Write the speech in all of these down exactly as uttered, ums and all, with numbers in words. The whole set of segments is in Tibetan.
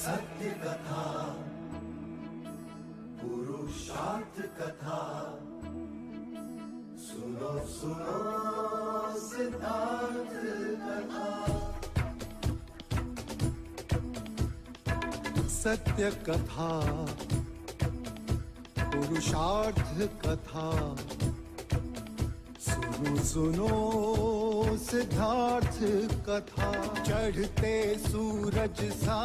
सत्य कथा, पुरुषार्थ कथा, सुनो सुनो सिद्धार्थ कथा। सत्य कथा, पुरुषार्थ कथा, सुनो सुनो सिद्धार्थ कथा। चढ़ते सूरज सा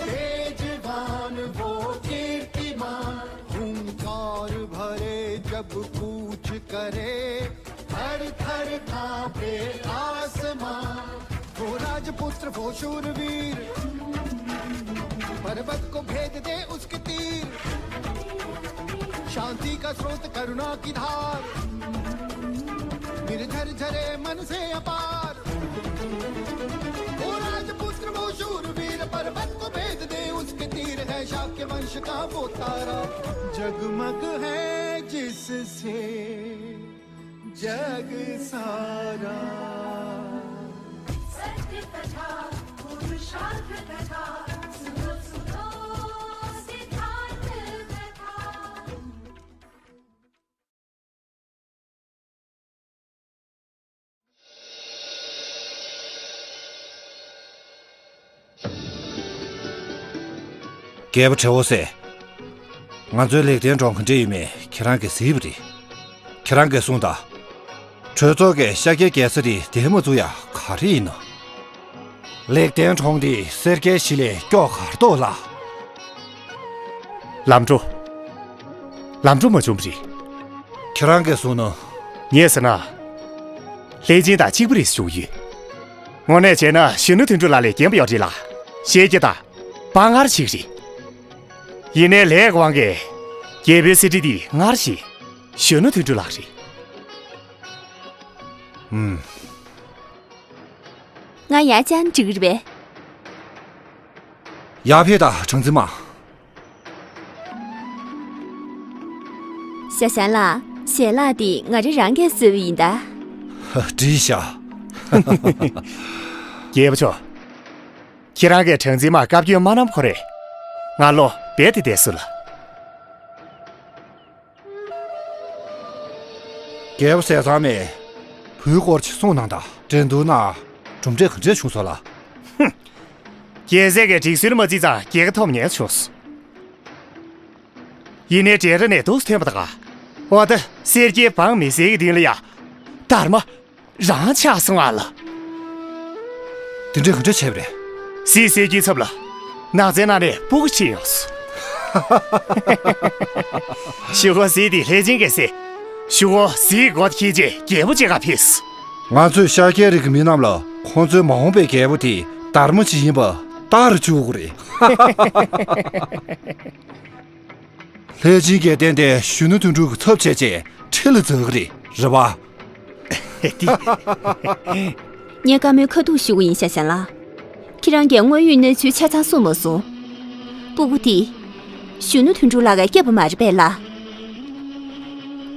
तेजवान वो कीर्तिमान, हुंकार भरे जब कूच करे, थर थर कांपे आसमां। वो राजपुत्र वो शूरवीर, पर्वत को भेद दे उसके तीर। शांति का स्रोत करुणा की धार, निर्झर झरे मन से अपार। वो राजपुत्र वो शूरवीर, पर्वत को भेद दे उसके तीर। है शाक्य वंश का वो तारा, जगमग है जिससे जग सारा। सत्य कथा, पुरुषार्थ कथा, सुनो सुनो सिद्धार्थ कथा। རྒྱལ་པོ་ཁྲེ་འོ་སེ། ང་ཚོའི་ལེགས་ལྡན་གྲོང་གི་འདྲེ་ཡོད་མེད་ཁྱེད་རང་གིས་གཟིགས་པ་རེད། ཁྱེད་རང་གིས་གསུངས་དང་། གྲོས་ཚོགས་ཀྱིས་ཤཱཀྱའི་རྒྱལ་ས་དེ་འདིར་མ་བཙུགས་ཡ་ག་རེ་ཡིན་ནམ། ལེགས་ལྡན་གྲོང་འདི་སེར་སྐྱའི་གཞིས་ལས་སྐྱོ་གར་འདུག་ལགས། ལམ་འགྲོ། ལམ་འགྲོ་མ་བྱུང་བ་རེད། ཁྱེད་རང་གིས་གསུངས་ནོ། ངས་ཟེར་ན། ལྷས་སྦྱིན་དང་གཅིག་པ་རེད་ཞུ་གི་ཡོད། དངོས་གནས་བྱས་ན་གཞོན་ནུ་དོན་གྲུབ་ལགས་ལས་རྒན་པ་ཡོད་རེད་ལ། ཤེས་རྒྱ་དང་། དཔའ་ངར་ཞིག་རེད། ཡིན་ནའི་ལས་ཀྱི་དབང་གིས། རྒྱལ་པོའི་གསེར་ཁྲི་འདི་སྔར་བཞིན། གཞོན་ནུ་དོན་གྲུབ་ལགས་རེད། ཨུམ། ང་ཡར་བཅར་ན་འགྲིག་གི་རེད་པས། ཡར་ཕེབས་དང་གྲངས་འཛིན་མ། ཞ་ཞན་ལགས། ཞལ་ལག་འདི་ང་རང་རང་གིས་བཟོས་པ་ཡིན་ད། ཧ། འགྲིག་ཤག་རྒྱལ་པོ་མཆོག་ཁྱེད་རང་གིས་གྲངས་འཛིན་མར་བཀའ་བཀྱོན་མ་གནང་ཁོ་རེ། ང་བློ་རྦད་དེ་བདེ་སོང་ལགས། རྒྱལ་པོ་ཟས་གཙང་མས་བུའི་སྐོར་ཅིག་གསུངས་གནང་དང་། འགྲན་བསྡུར་ནང་གྲུབ་འབྲས་ག་འདྲས་བྱུང་སོང་ལགས། ཧུམ། རྒྱལ་སྲས་ཀྱིས་སྒྲིག་སྲོལ་མ་བརྩིས་ཙང་རྒྱལ་ཁ་ཐོབ་ཉེན་བྱུང་སོང་། ཡིན་ནའི་འབྲས་ར་ནས་འདུག་སེ་ཐོན་པ་དང་། འོ་ད་སེར་སྐྱའི་འབངས་མི་སེར་གྱི་མདུན་ལ་ཡ། སྡར་མ་རང་ཆགས་སོང་ཨ་ལ། དེ་འདྲས་ག་འདྲས་བྱས་པ་རེད། སྲིད་སྲོལ་གྱི་ཚབ་ལ། ནགས་ཚལ་ནང་ནས་སྤུ་གུ་ཁྲིད་ཡོང་སོང་། གཞུག་གུ་གཟིག་དེ་ལྷས་སྦྱིན་གྱིས་བསད། གཞུག་གུ་གཟིག་མགོ་འཁྱེར་རྗེས་རྒྱལ་པོ་མཇལ་ཁ་ཕེབས་སོང་། ང་ཚོས་ཤཱཀྱའི་རིགས་ཀྱི་མི་རྣམས་ལ་ཁོང་ཚོའི་མ་འོངས་པའི་རྒྱལ་པོ་དེ་སྡར་མ་ཅིག་ཡིན་པ་ལྟ་རུ་བཅུག་དགོས་རེད། ལྷས་སྦྱིན་གྱིས་བརྟེན་ཏེ་གཞོན་ནུ་དོན་གྲུབ་ཀྱི་ཚབ་བྱས་རྗེས་ཁྲི་ལ་འཛེགས་ཀྱི་རེད། རེད་པ། ངས་བཀའ་མོལ་ཁ་ཐུག་ཞུ་གི་ཡིན་ཤ་ཞན་ལགས། ཁྱེད་རང་གིས་དངོས་ཡོད་གནས་ཚུལ་ཆ་ཚང་གསུངས་མ་སོང་། སྤུ་གུ་དེ། གཞོན་ནུ་དོན་གྲུབ་ལགས་ཀྱིས་བསྐྱབས་པ་མ་རེད་པས་ལགས།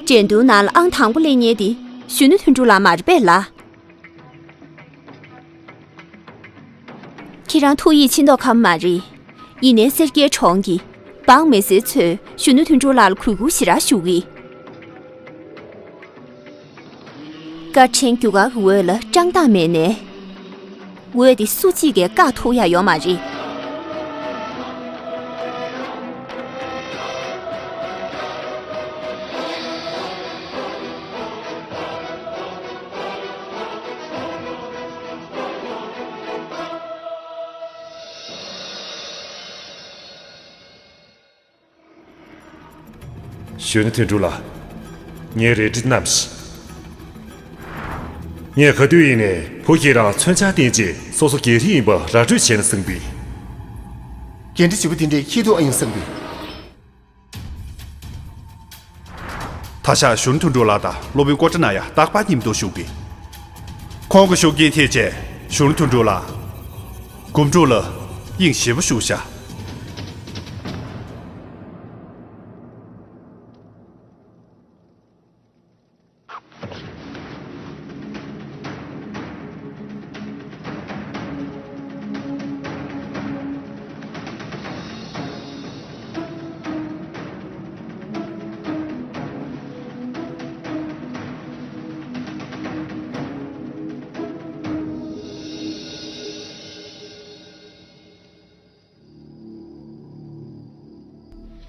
འགྲན་བསྡུར་ནང་ལ་ཨང་དང་པོ་སླེབས་མཁན་དེ་གཞོན་ནུ་དོན་གྲུབ་ལགས་མ་རེད་པས་ལགས། ཁྱེད་རང་ཐུགས་ཡིད་ཆེས་མདོག་ཁ་པོ་མ་རེད། ཡིན་ནའི་སེར་སྐྱའི་གྲོང་གི་འབངས་མི་སེར་ཚོས་གཞོན་ནུ་དོན་གྲུབ་ལགས་ལ་གུས་བཀུར་ཞེ་དྲག་ཞུ་གི། སྐར་ཕྲན་རྒྱུ་སྐར་གྱི་འོད་ལ་བཀྲག་མདངས་མེད་ནའི། འོད་དེ་སུ་གཅིག་གིས་བཀག་ཐུབ་ཡ་ཡོད་མ་རེད། གཞོན་ནུ་དོན་གྲུབ་ལགས། ངའི་རལ་གྲི་བསྣམས་ཤིག་ངས་ག་དུས་ཡིན་ནའི་བུ་ཁྱེད་རང་མཚོན་ཆ་བསྟན་རྗེས་སོ་སོ་རྒྱལ་རིགས་ཡིན་པ་ར་སྤྲོད་བྱས་ན་བསམ་གི། འགན་འཁྲི་ལྗིད་པོ་དེ་འདྲའི་འཁྱེར་ཐུབ་ཨ་ཡིན་བསམ་གི། ད་ཆ་གཞོན་ནུ་དོན་གྲུབ་ལགས་དང་སློབ་དཔོན་ཀོ་ཏྲ་ན་ཡ་རྟག་པར་མཉམ་དུ་བཞུགས་པས། ཁོང་གི་ཤུགས་རྐྱེན་ཐེབས་བྱས་གཞོན་ནུ་དོན་གྲུབ་ལགས། སྒོམ་སྒྲུབ་ལ་དབྱིངས་ཞེ་པོ་ཞུགས་ཤག་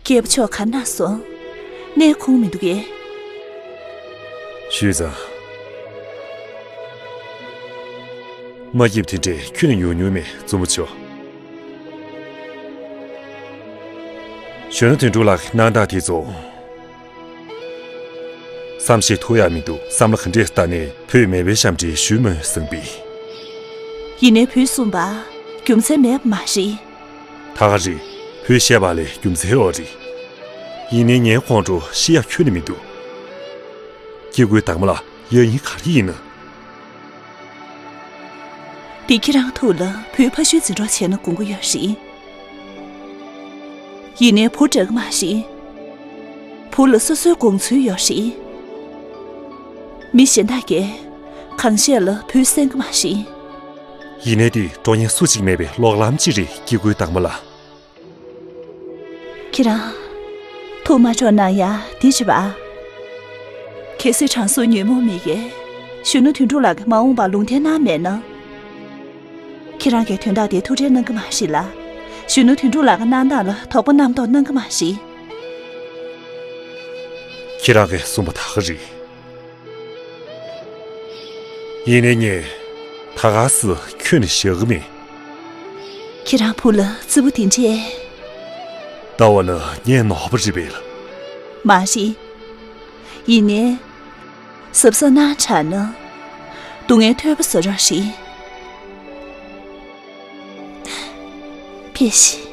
རྒྱལ་པོ་མཆོག་ག་རེ་གནང་སོང་། གནས་ཁུག་མི་འདུག་གས། ཞུས་ཙང་། མ་སྐྱིད་པ་དེ་འདྲས་ཁྱོན་ནས་ཡོང་མྱོང་མེད། བཙུན་མོ་མཆོག་གཞོན་ནུ་དོན་གྲུབ་ལགས་ཀྱི་གནང་སྟངས་དེ་ཚོ། བསམ་ཤེས་ཐུབ་ཡག་མི་འདུག་བསམ་བློ་ག་འདྲས་བཏང་ནས་བུས་མེས་པོའི་ཞབས་འདྲེན་ཞུས་མོད་བསམ་པས། ཡིན་ནའི་བུས་གསུངས་པ། རྒྱུ་མཚན་མེད་པ་མ་རེད། ད་ག་རེད། བུས་བཤད་པ་ལས་རྒྱུ་མཚན་ཡོད་རེད། ཡིན་ནའི་ངའི་ཁོང་ཁྲོ་ཤི་ཡག་ཁྱོན་ནས་མི་འདུག་སྐྱེ་དགུའི་དྭངས་མ་ལ་ཡ་ཡིན་ག་རེ་ཡིན་ན། འདི་ཁྱེད་རང་ཐུགས་ལ་བུའི་ཕ་ཤུལ་འཛིན་གྲོགས་བྱས་ན་དགོངས་ཀྱི་ཡོད་རེད། ཡིན་ནའི་བུ་འདྲ་གི་མ་རེད། བུ་ལ་སོ་སོའི་དགོངས་ཚུལ་ཡོད་རེད། མི་གཞན་དག་གིས་གང་བཤད་ལ་བུས་གསན་གི་མ་རེད། ཡིན་ནའི་དེ་འགྲོ་མཁན་སུ་གཅིག་མེད་པའི་གློག་ལམ་གཅིག་རེད། སྐྱེ་དགུའི་དྭངས་མ་ལ། ཁྱེད་རང་། ཐུགས་མ་འཕྲོག་གནང་ཡ་འདི་རེད་པ། གལ་སྲིད་དྲང་སྲོང་ཉོན་མོངས་མི་ཡིས་གཞོན་ནུ་དོན་གྲུབ་ལགས་ཀྱི་མ་འོངས་པ་ལུང་བསྟན་གནང་མེད་ན། ཁྱེད་རང་གིས་དོན་དག་དེ་ཐུགས་ཁྲལ་གནང་གི་མ་རེད་ལ། གཞོན་ནུ་དོན་གྲུབ་ལགས་ཀྱི་གནང་སྟངས་ལ་དོགས་པ་རྣམ་རྟོག་གནང་གི་མ་རེད། ཁྱེད་རང་གིས་གསུངས་པ་ད་ག་རེད། ཡིན་ནའི་ངས་ད་ག་སེ་ཁྱོན་ནས་བཞག་གི་མེད། ཁྱེད་རང་བུ་ལ་བརྩི་བ་དེ་འདྲས། ལྟ་བ་ན་ངས་ནོར་བ་རེད་པས་ལ། མ་རེད། ཡིན་ནའི། གཟབ་གཟབ་གནང་དྲགས་ན། སྡུག་བསྔལ་ཐོལ་པ་བཟོ་འདྲ་རེད། ཕེབས་ཤིག་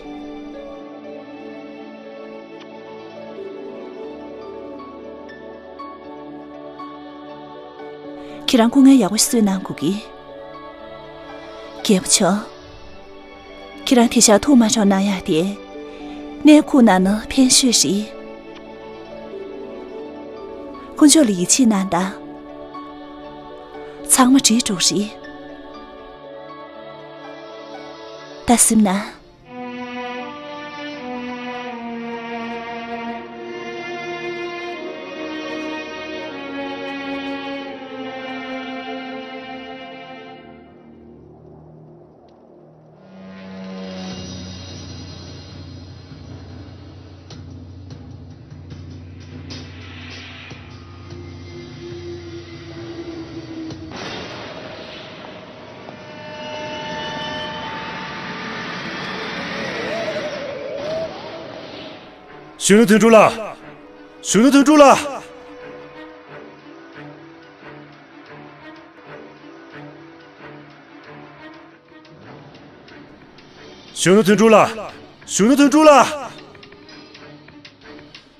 ཁྱེད་རང་སྐུ་ངལ་ཡག་པོ་ཞིག་གསོས་གནང་དགོས་ཀྱི། རྒྱལ་པོ་མཆོག་ཁྱེད་རང་དེང་སང་ཐུགས་མ་འཕྲོག་གནང་ཡག་དེ། གནས་ཁུག་གནང་ན་ཕན་ཤོས་རེད། དཀོན་མཆོག་ལ་ཡིད་ཆེས་གནང་དང་། ཚང་མ་འགྲིག་འགྲོ་གི་རེད། ད་གཟིམ་ན། གཞོན་ནུ་དོན་གྲུབ་ལགས། གཞོན་ནུ་དོན་གྲུབ་ལགས། གཞོན་ནུ་དོན་གྲུབ་ལགས། གཞོན་ནུ་དོན་གྲུབ་ལགས།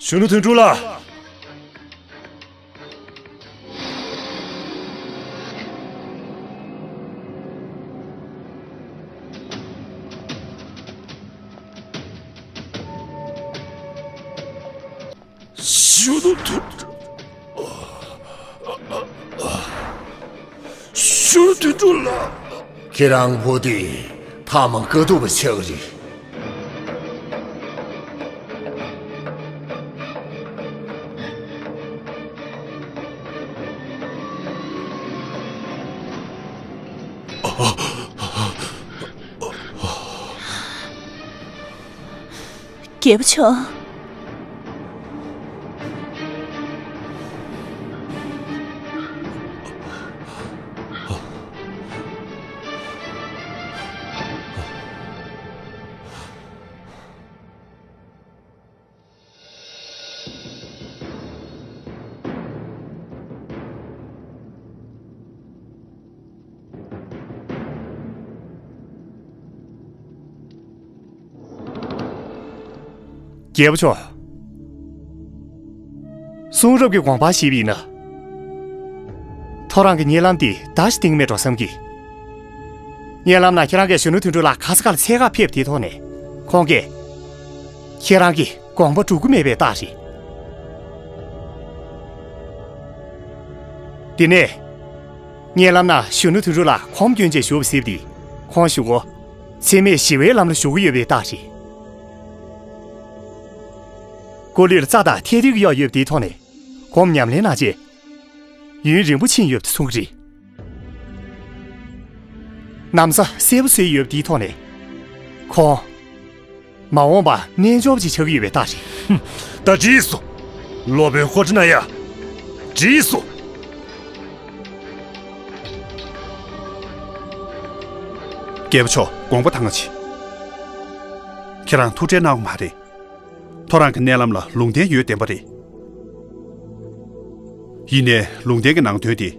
གཞོན་ནུ་དོན་གྲུབ་ལགས། གཞོན་ནུ་དོན་གྲུབ། གཞོན་ནུ་དོན་གྲུབ་ལགས། ཁྱེད་རང་བུ་དེ་ཐ་མ་དཀའ་སྡུག་པ་ཆགས་ཀྱི་རེད། རྒྱལ་པོ་མཆོག་རྒྱལ་པོ་མཆོག་གསུང་རབ་ཀྱི་དགོངས་པ་བཞེས་པ་ཡིན་ན། ཐོ་རངས་ཀྱི་གཉིད་ལམ་འདི་ད་ཞིག་སྟེང་མེད་འགྲོ་བསམ་གྱི། གཉིད་ལམ་ན་ཁྱེད་རང་གིས་གཞོན་ནུ་དོན་གྲུབ་ལགས་ག་ས་ག་ལ་འཚོལ་གར་ཕེབས་དེའི་ཐོག་ནས་ཁོང་གིས་ཁྱེད་རང་གི་དགོངས་པ་སྒྲུབ་ཀྱི་མེད་པའི་རྟགས་རེད། དེ་ནས། གཉིད་ལམ་ན་གཞོན་ནུ་དོན་གྲུབ་ལགས་ཁོམ་སྐྱོན་ཅན་བཞུགས་པ་གཟིགས་ཏེ་ཁོང་གཞུག་གུ་འཚེ་མེད་ཞི་བའི་ལམ་ལ་ཞུགས་ཀྱི་ཡོད་པའི་རྟགས་རེད། སྐུ་ལུས་ལ་རྩ་དང་ཐལ་རྡུལ་གྱི་གཡོག་ཡོད་པ་དེའི་ཐོག་ནས་ཁོམ་ཉམས་ལེན་གནང་རྗེས། ཡུན་རིང་པོ་ཕྱིན་ཡོད་པ་གསུང་གི་རེད། ན་བཟའ་གསལ་པོ་བཟོས་ཡོད་པ་དེའི་ཐོག་ནས་ཁོང་མ་འོངས་པ་རྣལ་འབྱོར་པ་ཅིག་ཆགས་ཀྱི་ཡོད་པའི་རྟགས་ ད་འགྲིག་སོང་། སློབ་དཔོན་ཀོ་ཏི་ན་ཡ། འགྲིག་སོང་། རྒྱལ་པོ་མཆོག་དགོངས་པ་དྭངས་ཆེ། ཁྱེད་རང་ཐུགས་ཁྲལ་གནང་དགོས་མ་རེད། ཐོ་རངས་ཀྱི་མནལ་ལམ་ལ་ལུང་བསྟན་ཡོད་བདེན་པ་རེད། ཡིན་ནའི་ལུང་བསྟན་གྱི་ནང་དོན་དེ།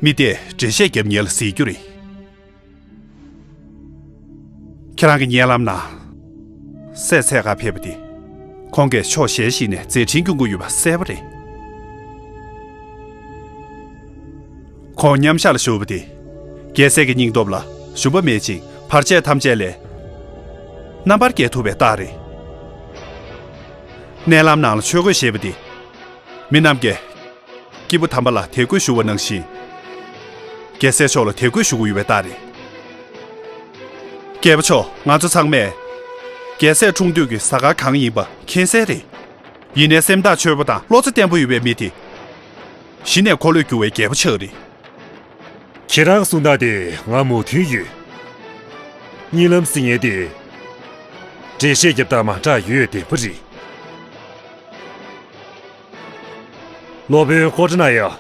མི་དེས་འགྲེལ་བཤད་རྒྱབ་ཉེན་ལ་གཟིགས་རྒྱུ་རེད། ཁྱེད་རང་གི་མནལ་ལམ་ནང་སྲས་འཚོལ་གར་ཕེབས་པ་དེ། ཁོང་གིས་ཕྱོགས་གཞན་ཞིག་ནས་མཛད་འཕྲིན་སྐྱོང་གི་ཡོད་པ་གསལ་པོ་རེད། ཁོང་མཉམ་བཞག་ལ་བཞུགས་པ་དེ། རྒྱལ་སྲས་ཀྱི་སྙིང་སྟོབས་ལ་ཞུམ་པ་མེད་ཅིང་བར་ཆད་ཐམས་ཅད་ལས་རྣམ་པར་རྒྱལ་ཐུབ་པའི་རྟགས་རེད། མནལ་ལམ་ནང་ལ་ཆོས་གོས་བཞེས་པ་དེ། མི་རྣམས་ཀྱིས་སྐྱེས་བུ་དམ་པ་ལ་དད་གུས་ཞུ་བ་ནང་བཞིན། རྒྱལ་སྲས་མཆོག་ལ་དད་གུས་ཞུ་གི་ཡོད་པའི་རྟགས་རེད། རྒྱལ་པོ་མཆོག་ང་ཚོ་ཚང་མས་རྒྱལ་སྲས་འཁྲུངས་དུས་ཀྱི་གཟའ་སྐར་གང་ཡིན་པ་མཁྱེན་གསལ་རེད། ཡིན་ནའི་སེམས་ཐག་ཆོད་པོ་དང་བློ་རྩེ་བརྟན་པོ་ཡོད་པའི་མི་དེ། གཞི་ནས་འཁོར་ལོས་སྒྱུར་བའི་རྒྱལ་པོ་ཆགས་རེད། ཁྱེད་རང་གསུང་སྟངས་དེ་ང་མོས་མཐུན་ཡོད། གཉིད་ལམ་ཟེར་མཁན་དེ། འགྲེལ་བཤད་རྒྱབ་སྟངས་མ་འདྲ་ཡོད་བདེན་པ་རེད། སློབ་དཔོན་ཀོ་ཏི་ན་ཡ།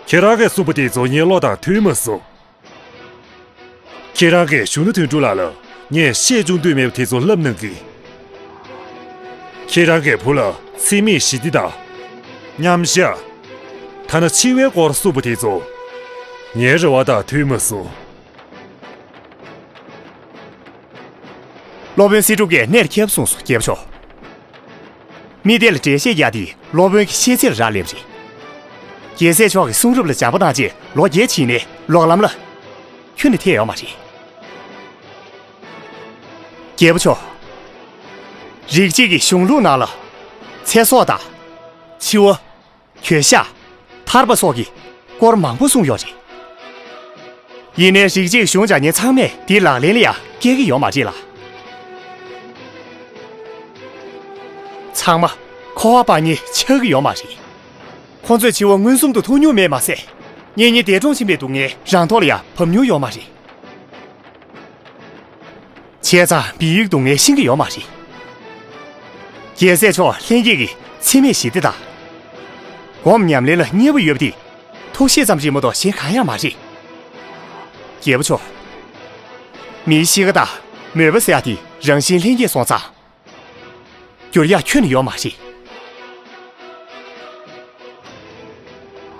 ཁྱེད་རང་གིས་གསུངས་པ་དེ་ཚོ་ངའི་བློ་དང་མཐུན་མ་སོང་། ཁྱེད་རང་གིས་གཞོན་ནུ་དོན་གྲུབ་ལགས་ལ་ངས་བཤད་ཆུང་འདོད་མེད་པ་དེ་ཚོ་ལབ་གནང་གི། ཁྱེད་རང་གི་བུ་ལ་འཚེ་མེད་ཞི་བདེ་དང་། མཉམ་བཞག་ཐ་ན་འཆི་བའི་སྐོར་གསུངས་པ་དེ་ཚོ། ངའི་རེ་བ་དང་མཐུན་མ་སོང་། སློབ་དཔོན་སྲིད་སྒྲུབ་ཀྱིས་གནད་ལ་འཁེལ་བ་གསུངས་སོང་། རྒྱལ་པོ་མཆོག་མི་དེ་ལ་འགྲེལ་བཤད་རྒྱག་དེ་སློབ་དཔོན་གྱི་ཤེས་ཚད་ལ་རག་ལས་པ་རེད། རྒྱལ་སྲས་མཆོག་གི་གསུང་རབ་ལ་སྦྱར་པ་དང་བཅས་ལོ་བརྒྱད་ཕྱིན་ནས་ལོག་ལམ་ལ་ཁྱོན་ནས་ཐེབས་ཡོད་མ་རེད། རྒྱལ་པོ་མཆོག་རིག་བྱེད་ཀྱི་གཞུང་ལུགས་ནང་ལ་ཚེ་སྲོག་དང་། འཆི་བ། གྱོད་བཤགས། ཐར་པ་སོགས་ཀྱི་སྐོར་མང་པོ་གསུངས་ཡོད་རེད། ཡིན་ནའི་རིག་བྱེད་ཀྱི་གཞུང་སྦྱང་མཁན་ཚང་མས་འདི་ལག་ལེན་ལ་ཡང་བཀལ་གྱི་ཡོད་མ་རེད་ལ། ཚང་མ་འཁོར་བ་སྤངས་མཁན་ཆགས་ཀྱི་ཡོད་མ་རེད། ཁོང་ཚོས་འཆི་བ་མངོན་སུམ་དུ་མཐོང་མྱོང་མེད་མ་ཟད། གཉེན་ཉེ་འདས་གྲོངས་ཕྱིན་པའི་སྡུག་བསྔལ་རང་ཐོག་ལ་ཡང་བབས་མྱོང་ཡོད་མ་རེད། བྱས་ཙང་བི་ཡིག་སྡུག་བསྔལ་ཤེས་ཀྱི་ཡོད་མ་རེད། རྒྱལ་སྲས་མཆོག་ལྷན་སྐྱེས་ཀྱི་འཚེ་མེད་ཞི་བདེ་དང་། སྒོམ་ཉམས་ལེན་ལ་མཉེས་པོ་ཡོད་པ་དེ་ཐུགས་བཞེད་ཙམ་རེད་མ་གཏོགས་གཞན་གང་ཡང་མ་རེད། རྒྱལ་པོ་མཆོག་མིའི་གཤིས་ཀ་དང་མོས་པ་ཟེར་ཡག་དེ་རང་བཞིན་ལྷན་སྐྱེས་སོང་ཙང་། འགྱུར་ཡག་ཁྱོན་ནས་ཡོད་མ་རེད།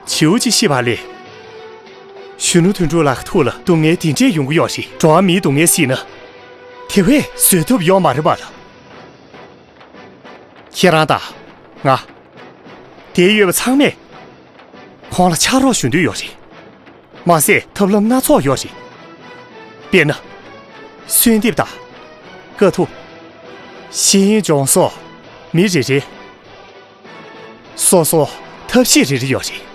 བྱིའུ་གཅིག་ཤི་བ་ལས། གཞོན་ནུ་དོན་གྲུབ་ལགས་ཀྱི་ཐུགས་ལ་སྡུག་བསྔལ་དེ་འདྲས་ཡོང་གི་ཡོད་རེད། འགྲོ་བ་མིའི་སྡུག་བསྔལ་གཟིགས་ན། དེ་བས་བཟོད་ཐུབ་ཡོད་མ་རེད་པ་ལགས། ཁྱེད་རང་དང་། ང་། དེར་ཡོད་པ་ཚང་མས། ཁོང་ལ་ཕྱག་རོགས་ཞུ་འདོད་ཡོད་རེད། མ་ཟད་ཐབས་ལམ་སྣ་ཚོགས་ཡོད་རེད། དཔེར་ན། གསོལ་འདེབས་དང་། དཀའ་ཐུབ། ཤེས་ཡོན་སྦྱོང་སོགས། མི་རེ་རེ། སོ་སོ་ཐབས་ཤེས་རེ་རེ་ཡོད་རེད།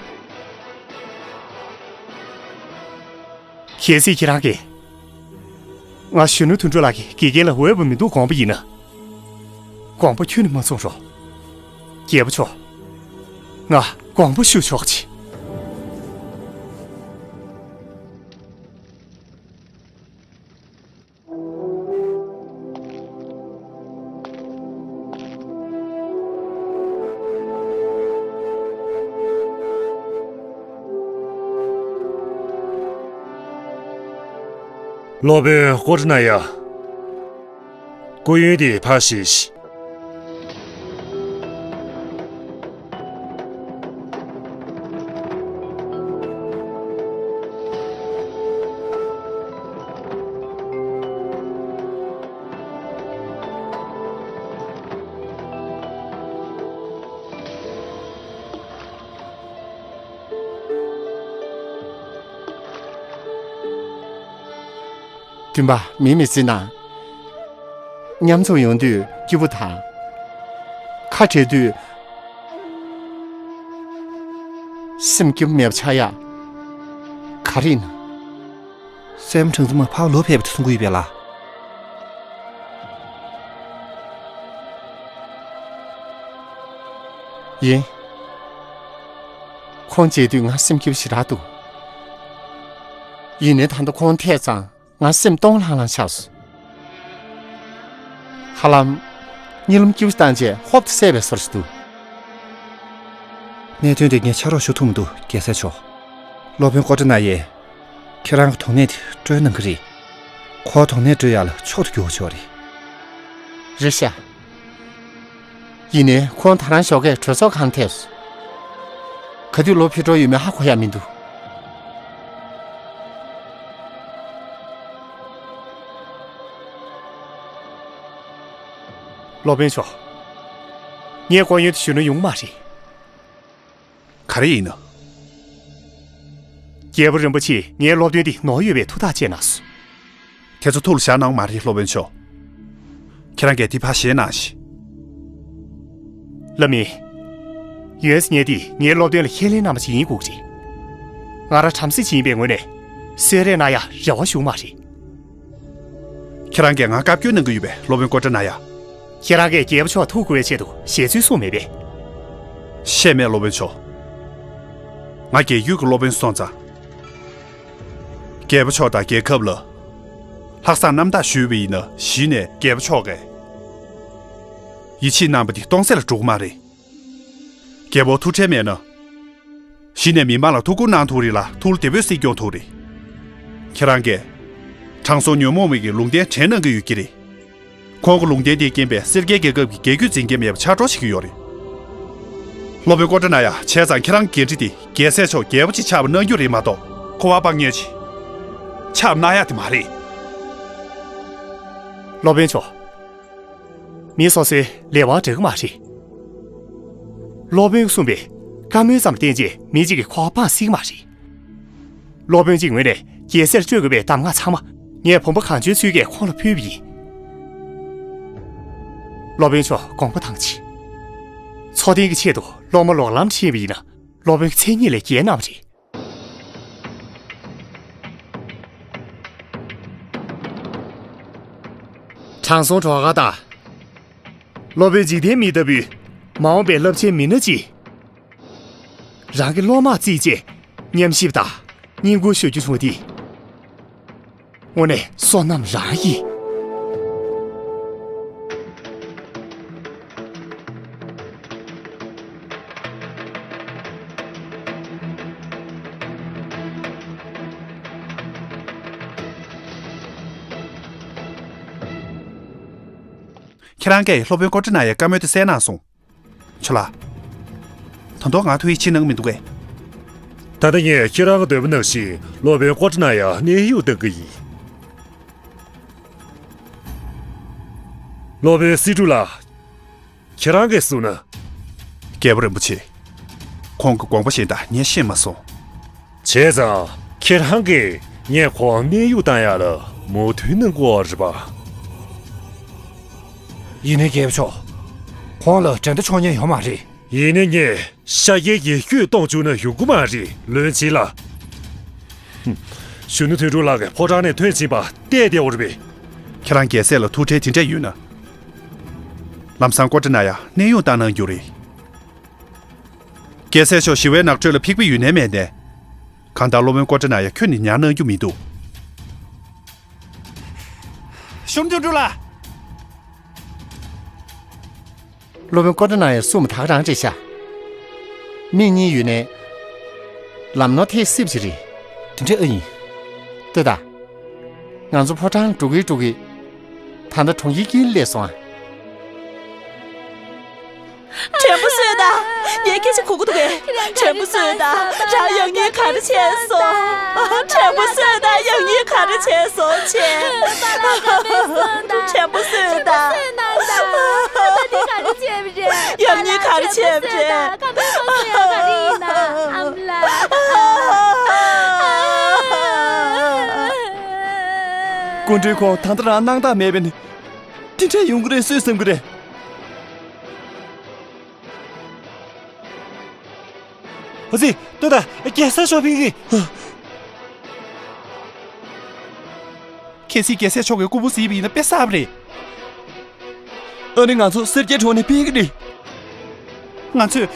གལ་སྲིད་ཁྱེད་རང་གིས། ང་གཞོན་ནུ་དོན་གྲུབ་ལགས་ཀྱི་དགེ་རྒན་ལ་འོས་པ་མི་འདུག་དགོངས་པ་ཡིན་ན། དགོངས་པ་ཁྱོན་ནས་མ་ཚོམ་རོགས། རྒྱལ་པོ་མཆོག་ང་དགོངས་པ་ཞུ་ཆོག་གི། སློབ་དཔོན་ཀོ་ཏི་ན་ཡ། སྐུ་ཡོན་དེ་ཕར་བཞེས་ཤིག། བདུན་པ། མིས་མི་བརྩི་ན། མཉམ་འཛོམས་ཡོང་དུས་སྐྱིད་པོ་དང་། ཁ་བྲལ་དུས་སེམས་སྐྱིད་པོ་མེད་པ་ཆགས་ཡ། ག་རེ་ཡིན་ན། སྲས་མོ་གྲངས་ཚང་མ་ཕར་ལོག་ཕེབས་པ་དེ་གསུང་གི་ཡོད་པས་ལ། ཡིན། ཁོང་མཇལ་དུས་ང་སེམས་སྐྱིད་པོ་ཞེ་དྲག་འདུག། ཡིན་ནའི་ད་ལྟ་ཁོང་ཐད་ཙང་ ང་སེམས་སྟོང་ལྷང་ལྷང་ཆགས་སོང་། ཧ་ལམ། གཉིད་ལམ་སྐྱིད་པོ་བཏང་རྗེས་ཧོབ་ཏེ་བསད་པའི་བཟོ་ཞིག་འདུག། གནད་དོན་དེ་ངས་ཕྱག་རོགས་ཞུ་ཐུབ་མི་འདུག། རྒྱལ་སྲས་མཆོག། སློབ་དཔོན་ཀོ་ཏྲ་ན་ཡས་ཁྱེད་རང་གི་དོགས་གནད་དེ་སྤྲོད་གནང་གི་རེད། ཁོ་དོགས་གནད་སྤྲོད་ཡག་ལ་མཆོག་ཏུ་གྱུར་པ་ཞིག་རེད། རེད་ཤག། ཡིན་ནའི་ཁོང་ད་རང་ཞོགས་ཀས་གྲོས་ཚོགས་ཁང་ཐེབས་སོང་། ག་དུས་ལོག་ཕེབས་འགྲོ་ཡོད་མེད་ཧ་གོ་ཡ་མི་འདུག། སློབ་དཔོན་མཆོག། ངས་སྐུ་ཡོན་དུ་ཞུ་ན་ཡོང་མ་རེད། ག་རེ་ཡིན་ན། རྒྱལ་པོ་རིན་པོ་ཆེས་ངའི་སློབ་སྟོན་འདི་ནོར་ཡོད་པའི་ཐུགས་ཐག་བཅད་གནང་སོང་། དེ་ཚོ་ཐུགས་ལ་བཞག་གནང་མ་རེད། སློབ་དཔོན་མཆོག། ཁྱེད་རང་གིས་དེ་ཕར་བཞེས་གནང་ཞིག། ལགས་མེད། ཡོན་སི་ཉེ་དེས་ངའི་སློབ་སྟོན་ལ་ཁས་ལེན་གནང་བ་ཞིག་ཡིན་དགོས་ཀྱི་རེད། ང་རང་བྲམ་ཟེ་ཅིག་ཡིན་པའི་ངོས་ནས་གསོལ་རས་གནང་ཡ་རེ་བ་ཞུ་གི་མ་རེད། ཁྱེད་རང་གིས་ང་བཀའ་བཀྱོན་གནང་གི་ཡོད་པས། སློབ་དཔོན་ཀོ་ཏྲ་ན་ཡ། ཁྱེད་རང་གིས་རྒྱལ་པོ་མཆོག་ཐུགས་ཁུར་བའི་ཆེད་དུ་ཞལ་རྩོད་གསུངས་མེད་པས། བཤད་མེད། སློབ་དཔོན་མཆོག། ང་རྒྱལ་བརྒྱུད་ཀྱི་སློབ་དཔོན་སོང་ཙང་། རྒྱལ་པོ་མཆོག་དང་རྒྱལ་ཁབ་ལ་ལྷག་བསམ་རྣམ་དག་ཞུས་པ་ཡིན་ན། གཞི་ནས་རྒྱལ་པོ་མཆོག་གིས་ཡིད་ཆེས་གནང་བ་དེ་སྟོང་ཟད་ལ་འགྲོ་གི་མ་རེད། རྒྱལ་པོ་ཐུགས་ཁྲལ་མེད་ན། གཞི་ནས་མི་མང་ལ་ཐུགས་ཁུར་གནང་ཐུབ་རེད་ལ། ཐུགས་བདེ་པོས་སྲིད་སྐྱོང་ཐུབ་རེད། ཁྱེད་རང་གིས་དྲང་སྲོང་ཉོན་མོངས་པའི་གི་ལུང་བསྟན་དྲན་གནང་གི་ཡོད་ཀྱི་རེད། ཁོང་གི་ལུང་བསྟན་དེའི་རྐྱེན་པས་སེར་སྐྱའི་རྒྱལ་ཁབ་ཀྱི་རྒྱལ་རྒྱུད་འཛིན་མཁན་མེད་པ་ཆགས་འགྲོ་བྱེད་ཀྱི་ཡོད་རེད། སློབ་དཔོན་ཀོ་ཏྲ་ན་ཡ། བྱས་ཙང་ཁྱེད་རང་གི་འགན་འཁྲི་དེ་རྒྱལ་སྲས་མཆོག་རྒྱལ་པོ་ཅིག་ཆགས་པ་གནང་རྒྱུ་རེད་མ་གཏོགས། འཁོར་བ་དཔང་ཉོ་ཅིག་ཆགས་གནང་ཡ་དེ་མ་རེད། སློབ་དཔོན་མཆོག། མི་སོ་སོའི་ལས་དབང་འདྲ་གི་མ་རེད། སློབ་དཔོན་གསུངས་པའི་བཀའ་མོལ་ཙམ་བསྟན་རྗེས་མི་གཅིག་གིས་འཁོར་བ་སྤངས་སྲིད་ཀྱི་མ་རེད། སློབ་དཔོན་གྱི་ངོས་ནས་རྒྱལ་སྲས་སྤྲོད་དགོས་པའི་གདམས་ངག་ཚང་མ་ངས་བུམ་པ་གང་བྱོའི་ཚུལ་གྱིས་ཁོང་ལ་ཕུལ་བ་ཡིན། སློབ་དཔོན་མཆོག་དགོངས་པ་དྭངས་ཤིག། འཚོ་རྟེན་གྱི་ཆེད་དུ་སློབ་མ་ལོག་ལམ་ཁྲིད་པ་ཡིན་ན། སློབ་དཔོན་གྱི་མཚན་ཉིད་ལས་འགལ་གནང་བ་རེད། དྲང་སྲོང་གྲོགས་དཀར་དང་། སློབ་དཔོན་འཇིག་རྟེན་མི་ལྟ་བུའི་མ་འོངས་པའི་རླབས་ཆེན་མི་སྣ་གཅིག། རང་གི་སློབ་མར་བརྩིས་རྗེས་མཉམ་གཤིབ་དང་བསྙེན་བཀུར་ཞུ་རྒྱུ་བྱུང་བ་འདི། དངོས་གནས་བསོད་ནམས་རང་ཡིན། ཁྱེད་རང་གིས་སློབ་དཔོན་ཀོ་ཏྲ་ན་ཡའི་བཀའ་མོལ་དེ་གསན་གནང་སོང་། ཆོ་ལགས། ད་དུང་ང་ཐུགས་ཡིད་ཆེས་གནང་གི་མི་འདུག་གས། ད་ལྟ་ངས་ཁྱེད་རང་གི་འདོད་པ་ནང་བཞིན་སློབ་དཔོན་ཀོ་ཏྲ་ན་ཡར་གནས་དབྱུང་གཏང་གི་ཡིན། སློབ་དཔོན་སེ་འབྲུག་ལགས། ཁྱེད་རང་གིས་གསུངས་ན། རྒྱལ་པོ་རིན་པོ་ཆེ། ཁོང་གི་དགོངས་པ་གཞན་དག་ངས་ཤེས་མ་སོང་། བྱས་ཙང་ཁྱེད་རང་གིས་ངས་ཁོང་གནས་དབྱུང་བཏང་ཡག་ལ་མོས་མཐུན་གནང་དགོས་པ་རེད་པ། ཡིན་ནའི་རྒྱལ་པོ་མཆོག། ཁོང་ལ་འགྲན་ཟླ་འཆོར་ཉེན་ཡོད་མ་རེད། ཡིན་ནའི་ངས་ཤཱཀྱའི་ཡེ་ཤུད་གཏོང་བཅུག་ན་ཡོང་གི་མ་རེད། བློན་ཆེན་ལགས། ཧུམ། གཞོན་ནུ་དོན་གྲུབ་ལགས་ཀྱིས་ཕོ་བྲང་ནས་ཐོན་ཕྱིན་པ་བལྟས་བསྡད་ཡོད་རེད་པས། ཁྱེད་རང་རྒྱལ་སྲས་ལ་ཐུགས་ཁྲལ་དེ་འདྲ་ཡོད་ན། ལམ་སང་ཀོ་ཏྲ་ན་ཡར་གནས་དབྱུང་བཏང་གནང་རྒྱུ་རེད། རྒྱལ་སྲས་མཆོག་ཞི་བའི་ནགས་ཁྲོད་ལ་ཕེབས་ཀྱི་ཡོད་ནའི་མེད་ནའི། གང་ལྟར་སློབ་དཔོན་ཀོ་ཏྲ་ན་ཡར་ཁྱོན་ནས་ཉར་གནང་རྒྱུ་མི་འདུག། གཞོན་ནུ་དོན་གྲུབ་ལགས། སློབ་དཔོན་ཀོ་ཏྲ་ན་ཡར་གསུངས་པ་ད་ག་རང་རེད་ཤག། མིག་གཉིས་ཡོད་ནའི། ལམ་ནོར་ཐེབས་སྲིད་པ་ཞིག་རེད། དེ་འདྲ་ཨེ་ཡིན། ལྟོས་དང་། ང་ཚོ་ཕོ་བྲང་འགྲོ་གི་འགྲོ་གི། ད་ལྟ་གྲོང་ཁྱེར་དཀྱིལ་སླེབས་སོང་ཨ། དྲན་པ་གསོས་དང་། ངས་སྐད་ཆ་གོ་གི་འདུག་གས། དྲན་པ་གསོས་དང་། རང་ཡག་ཉེས་ག་རེ་བྱས་སོང་། དྲན་པ་གསོས་དང་། ཡག་ཉེས་ག་རེ་བྱས་སོང་བྱས། དྲན་པ་གསོས་དང་། ཡག་ཉེས་ག་རེ་བྱས་པ་རེད། སྐུ་མགྲོན་ཁོང་ད་ལྟ་རང་སྣང་དག་མེད་པས་ནི། དེ་འདྲ་ཡོང་གི་རེད་སུས་བསམ་གི་རེད། ཨ་ཙི། ལྟོས་དང་། རྒྱལ་སྲས་མཆོག་ཕེབས་ཀྱི། གལ་སྲིད་རྒྱལ་སྲས་མཆོག་གིས་སྐུ་ཕུང་གཟིགས་པ་ཡིན་ན་དཔེ་བསགས་པ་རེད། ཨ་ནི་ང་ཚོ་སེར་སྐྱའི་གྲོང་ནས་ཕེབས་ཀྱི་རེད། ང་ཚོས་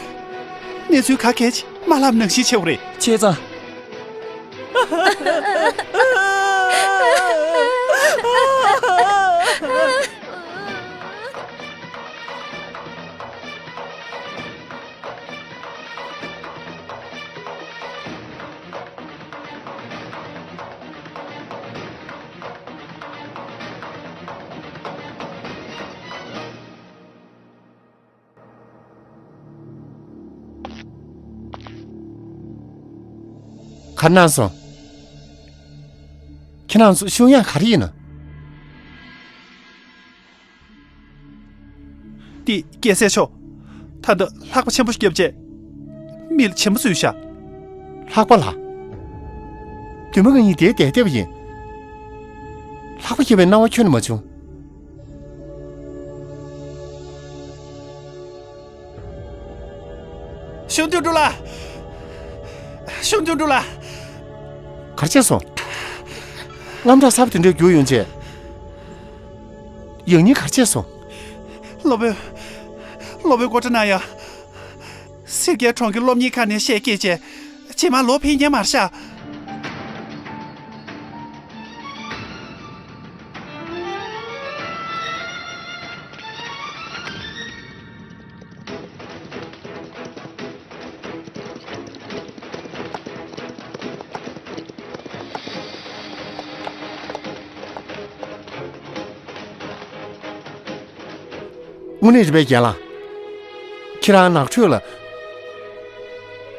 གནས་ཚུལ་ག་གལ་ཆེ་མ་ལབ་ནང་བཞིན་བྱེད་དགོས་རེད། བྱས་ཙང་། ག་རེ་གནང་སོང་། ཁྱེད་རང་ཚོ་ཤུགས་ཡག་ག་རེ་ཡིན་ན། ཏི་རྒྱལ་སྲས་མཆོག་ད་ལྟ་ལྷགས་པ་ཆེན་པོ་ཞིག་བརྒྱབ་རྗེས། མི་ལ་བྱེད་མ་བཟོས་ཤག་ལྷགས་པ་ལ། དུས་མ་ང་གཉིས་དེའི་བསྡད་བསྡད་པ་ཡིན། ལྷགས་པ་བརྒྱབ་པའི་སྣང་བ་ཁྱོན་ནས་མ་བྱུང་། གཞུང་དོན་གྲུབ་ལགས། གཞུང་དོན་གྲུབ་ལགས། ག་རེ་བྱས་སོང་། དངངས་སྐྲག་ཚ་པོ་དེ་འདྲས་རྒྱུག་ཡོང་བྱས། ཡང་སྙིང་ག་རེ་བྱས་སོང་། སློབ་དཔོན། སློབ་དཔོན་ཀོ་ཏྲ་ན་ཡ། སེར་སྐྱའི་གྲོང་གི་སློབ་གཉེར་ཁང་ནས་ཞལ་གྱེས་བྱས། རྗེས་མ་ལོག་ཕེབས་མཁན་མ་རེད་ཤག་དངོས་གནས་རེད་པས་རྒན་ལགས། ཁྱེད་རང་ནགས་ཁྲོད་ལ་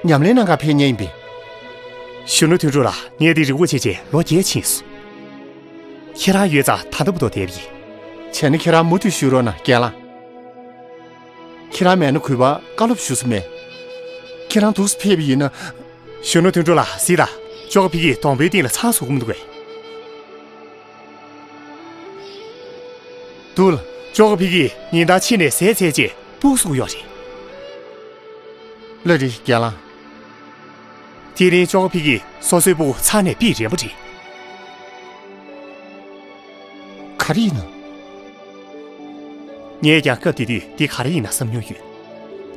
ཉམས་ལེན་གནང་གར་ཕེབས་མཁན་ཡིན་པས། གཞོན་ནུ་དོན་གྲུབ་ལགས། ངས་འདི་རི་བོ་ཆེ་ཆེ་ལོ་བརྒྱད་ཕྱིན་སོང་། ཁྱེད་རང་ཡོད་ཙང་ད་ལྟ་བུ་དོ་བསྡད་པ་ཡིན། བྱས་ན་ཁྱེད་རང་མུ་མཐུད་བཞུགས་རོགས་གནང་རྒན་ལགས། ཁྱེད་རང་མེད་ན་གུས་པ་བཀའ་སློབ་ཞུ་ས་མེད། ཁྱེད་རང་འདུག་སེ་ཕེབས་པ་ཡིན་ན། གཞོན་ནུ་དོན་གྲུབ་ལགས། གཟིགས་དང་། ཅོ་ཀོ་ཕི་ཀི་སྡོང་པོའི་སྟེང་ལ་ཚང་བཟོ་གི་མི་འདུག་གས། འདུག་ལ། ཅོ་ཀོ་ཕི་ཀི་ཉིན་ལྟར་ཕྱི་ནས་ཟས་བཙལ་རྗེས་སྤུ་གུ་གསོ་གི་ཡོད་རེད། ལགས་རེད་རྒན་ལགས། དེ་རིང་ཅོ་ཀོ་ཕི་ཀི་སོ་སོའི་སྤུ་གུ་ཚང་ནས་ཕིག་རན་པོ་རེད། ག་རེ་ཡིན་ནམ། ངས་ཀྱང་སྐབས་དེ་དུས་འདི་ག་རེ་ཡིན་ན་བསམ་མྱོང་ཡོད།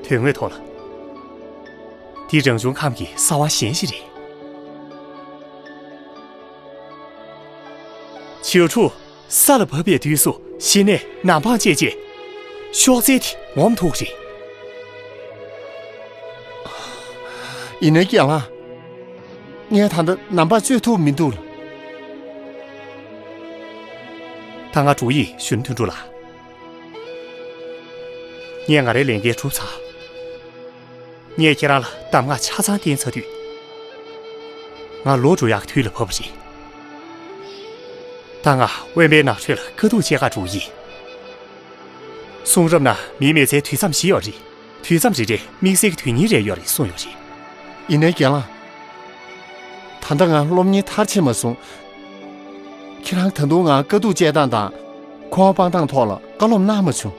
དོན་དངོས་ཐོག་ལ། འདི་རང་བྱུང་ཁམས་ཀྱི་གསང་བ་གཞན་ཞིག་རེད། བྱིའུ་ཕྲུག་ས་ལ་བབས་པའི་དུས་སུ་གཞི་ནས་ནམ་འཕང་བཅད་རྗེས། གཤོག་རྩལ་དེ་ངོམ་ཐུབ་རེད། ཡིན་ནའི་རྒན་ལགས། ངས་ད་ལྟ་ནམ་འཕང་གཅོད་ཐུབ་མི་འདུག་ལ། ད་ང་འགྲོ་ཡིན། གཞོན་ནུ་དོན་གྲུབ་ལགས། ངས་ང་རའི་ལས་འགན་གྲུབ་ཚར། ངས་ཁྱེད་རང་ལ་གདམས་ངག་ཆ་ཚང་བསྟན་ཚར་དུས། ང་ལོག་འགྲོ་ཡག་གི་དུས་ལ་བབས་པ་རེད། ད་ང་དབེན་པའི་ནགས་ཁྲོད་ལ་དཀའ་སྡུག་སྤྱད་གར་འགྲོ་གི་ཡིན། གསུང་རབ་ན་མིའི་མི་ཚེའི་དུས་མཚམས་བཞི་ཡོད་རེད། དུས་མཚམས་རེ་རེར་དམིགས་བསལ་གྱི་དོན་སྙིང་རེ་ཡོད་རེད་གསུངས་ཡོད་རེད། ཡིན་ནའི་རྒན་ལགས། ད་ལྟ་ང་སློབ་གཉེར་མཐར་ཕྱིན་མ་སོང་། ཁྱེད་རང་ད་དུང་ང་དཀའ་སྡུག་སྤྱད་སྟངས་དང་། འཁོར་བ་སྤང་སྟངས་ཐོག་ལ་བཀའ་སློབ་གནང་མ་བྱུང་།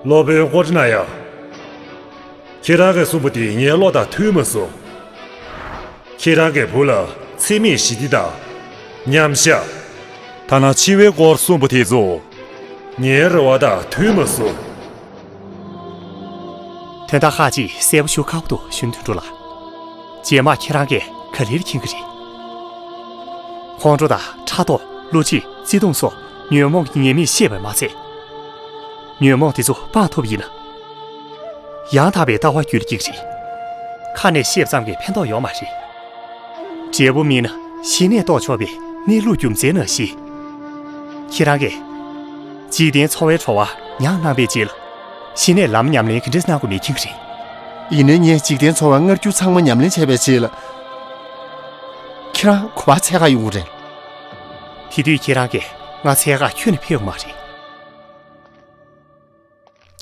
སློབ་དཔོན་ཀོ་ཏྲ་ན་ཡ། ཁྱེད་རང་གིས་གསུངས་པ་དེ་ངའི་བློ་དང་མཐུན་མ་སོང་། ཁྱེད་རང་གི་བུ་ལ་འཚེ་མེད་ཞི་བདེ་དང་། མཉམ་བཞག་ཐ་ན་འཆི་བའི་སྐོར་གསུངས་པ་དེ་ཚོ་ངའི་རེ་བ་དང་མཐུན་མ་སོང་། དོན་དག་ཁག་ཅིག་གསལ་པོ་ཞུ་ཁག་པོ་འདུག་གཞོན་དོན་གྲུབ་ལགས། རྗེས་མ་ཁྱེད་རང་གིས་ག་ལེར་མཁྱེན་གྱི་རེད། ཁོང་ཁྲོ་དང་ཕྲག་དོག་བསླུ་བྱེད་བརྩེ་དུང་སོགས་ཉོན་མོངས་ཀྱི་ཉེས་དམིགས་ཤེས་པས་མ་ཚད། ཉོན་མོངས་དེ་ཚོ་སྤང་ཐུབ་ཡིན་ན། ཡང་དག་པའི་ལྟ་བ་རྒྱུད་ལ་སྐྱེ་གི་རེད། ཁ་ནས་བཤད་ཙམ་གྱིས་ཕན་ཐོགས་ཡོད་མ་རེད། འབྲས་བུ་སྨིན་ན་གཞི་ནས་རྟོགས་ཆོག་པའི་གནས་ལུགས་རྒྱུ་མཚན་ནང་བཞིན། ཁྱེད་རང་གིས་འཇིག་རྟེན་འཚོ་བའི་བྲོ་བ་མྱངས་གནང་བའི་རྗེས་ལ། གཞི་ནས་ལམ་ཉམས་ལེན་ག་འདྲས་གནང་དགོས་མེད་མཁྱེན་གྱི་རེད། ཡིན་ནའི་ངས་འཇིག་རྟེན་འཚོ་བ་སྔར་རྒྱུ་ཚང་མ་ཉམས་ལེན་བྱས་པའི་རྗེས་ལ། ཁྱེད་རང་ག་པར་འཚོལ་གར་ཡོང་གི་རེད། དེ་དུས་ཁྱེད་རང་གིས་ང་འཚོལ་གར་ཁྱོན་ནས་ཕེབས་ཡོད་མ་རེད།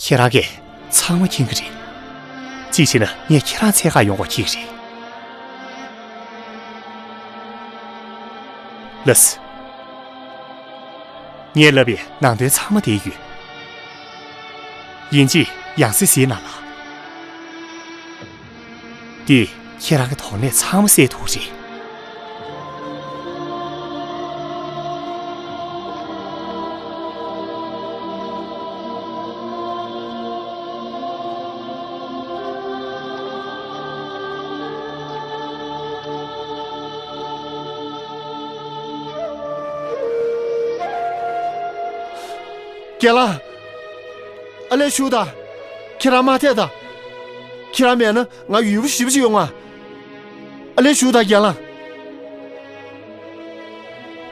ཁྱེད་རང་གིས་ཚང་མ་མཁྱེན་གྱི་རེད། གཅིག་བྱས་ན་ངས་ཁྱེད་རང་འཚོལ་གར་ཡོང་དགོས་ཁེལ་གྱི་རེད། ལགས་སོ། ངས་ལབ་པའི་ནང་དོན་ཚང་མ་དེ་ཡོད། ཡིན་གཅིག་ཡང་སེ་གཟིགས་གནང་ལ། འདི་ཁྱེད་རང་གི་དོགས་གནད་ཚང་མ་སེལ་ཐུབ་རེད། རྒན་ལགས། ཨ་ལས་བཞུགས་དང་། ཁྱེད་རང་མ་ཐད་དང་། ཁྱེད་རང་མེད་ན་ང་ཡུལ་པོ་ཞེ་པོ་ཅིག་ཡོང་ང་། ཨ་ལས་བཞུགས་དང་རྒན་ལགས།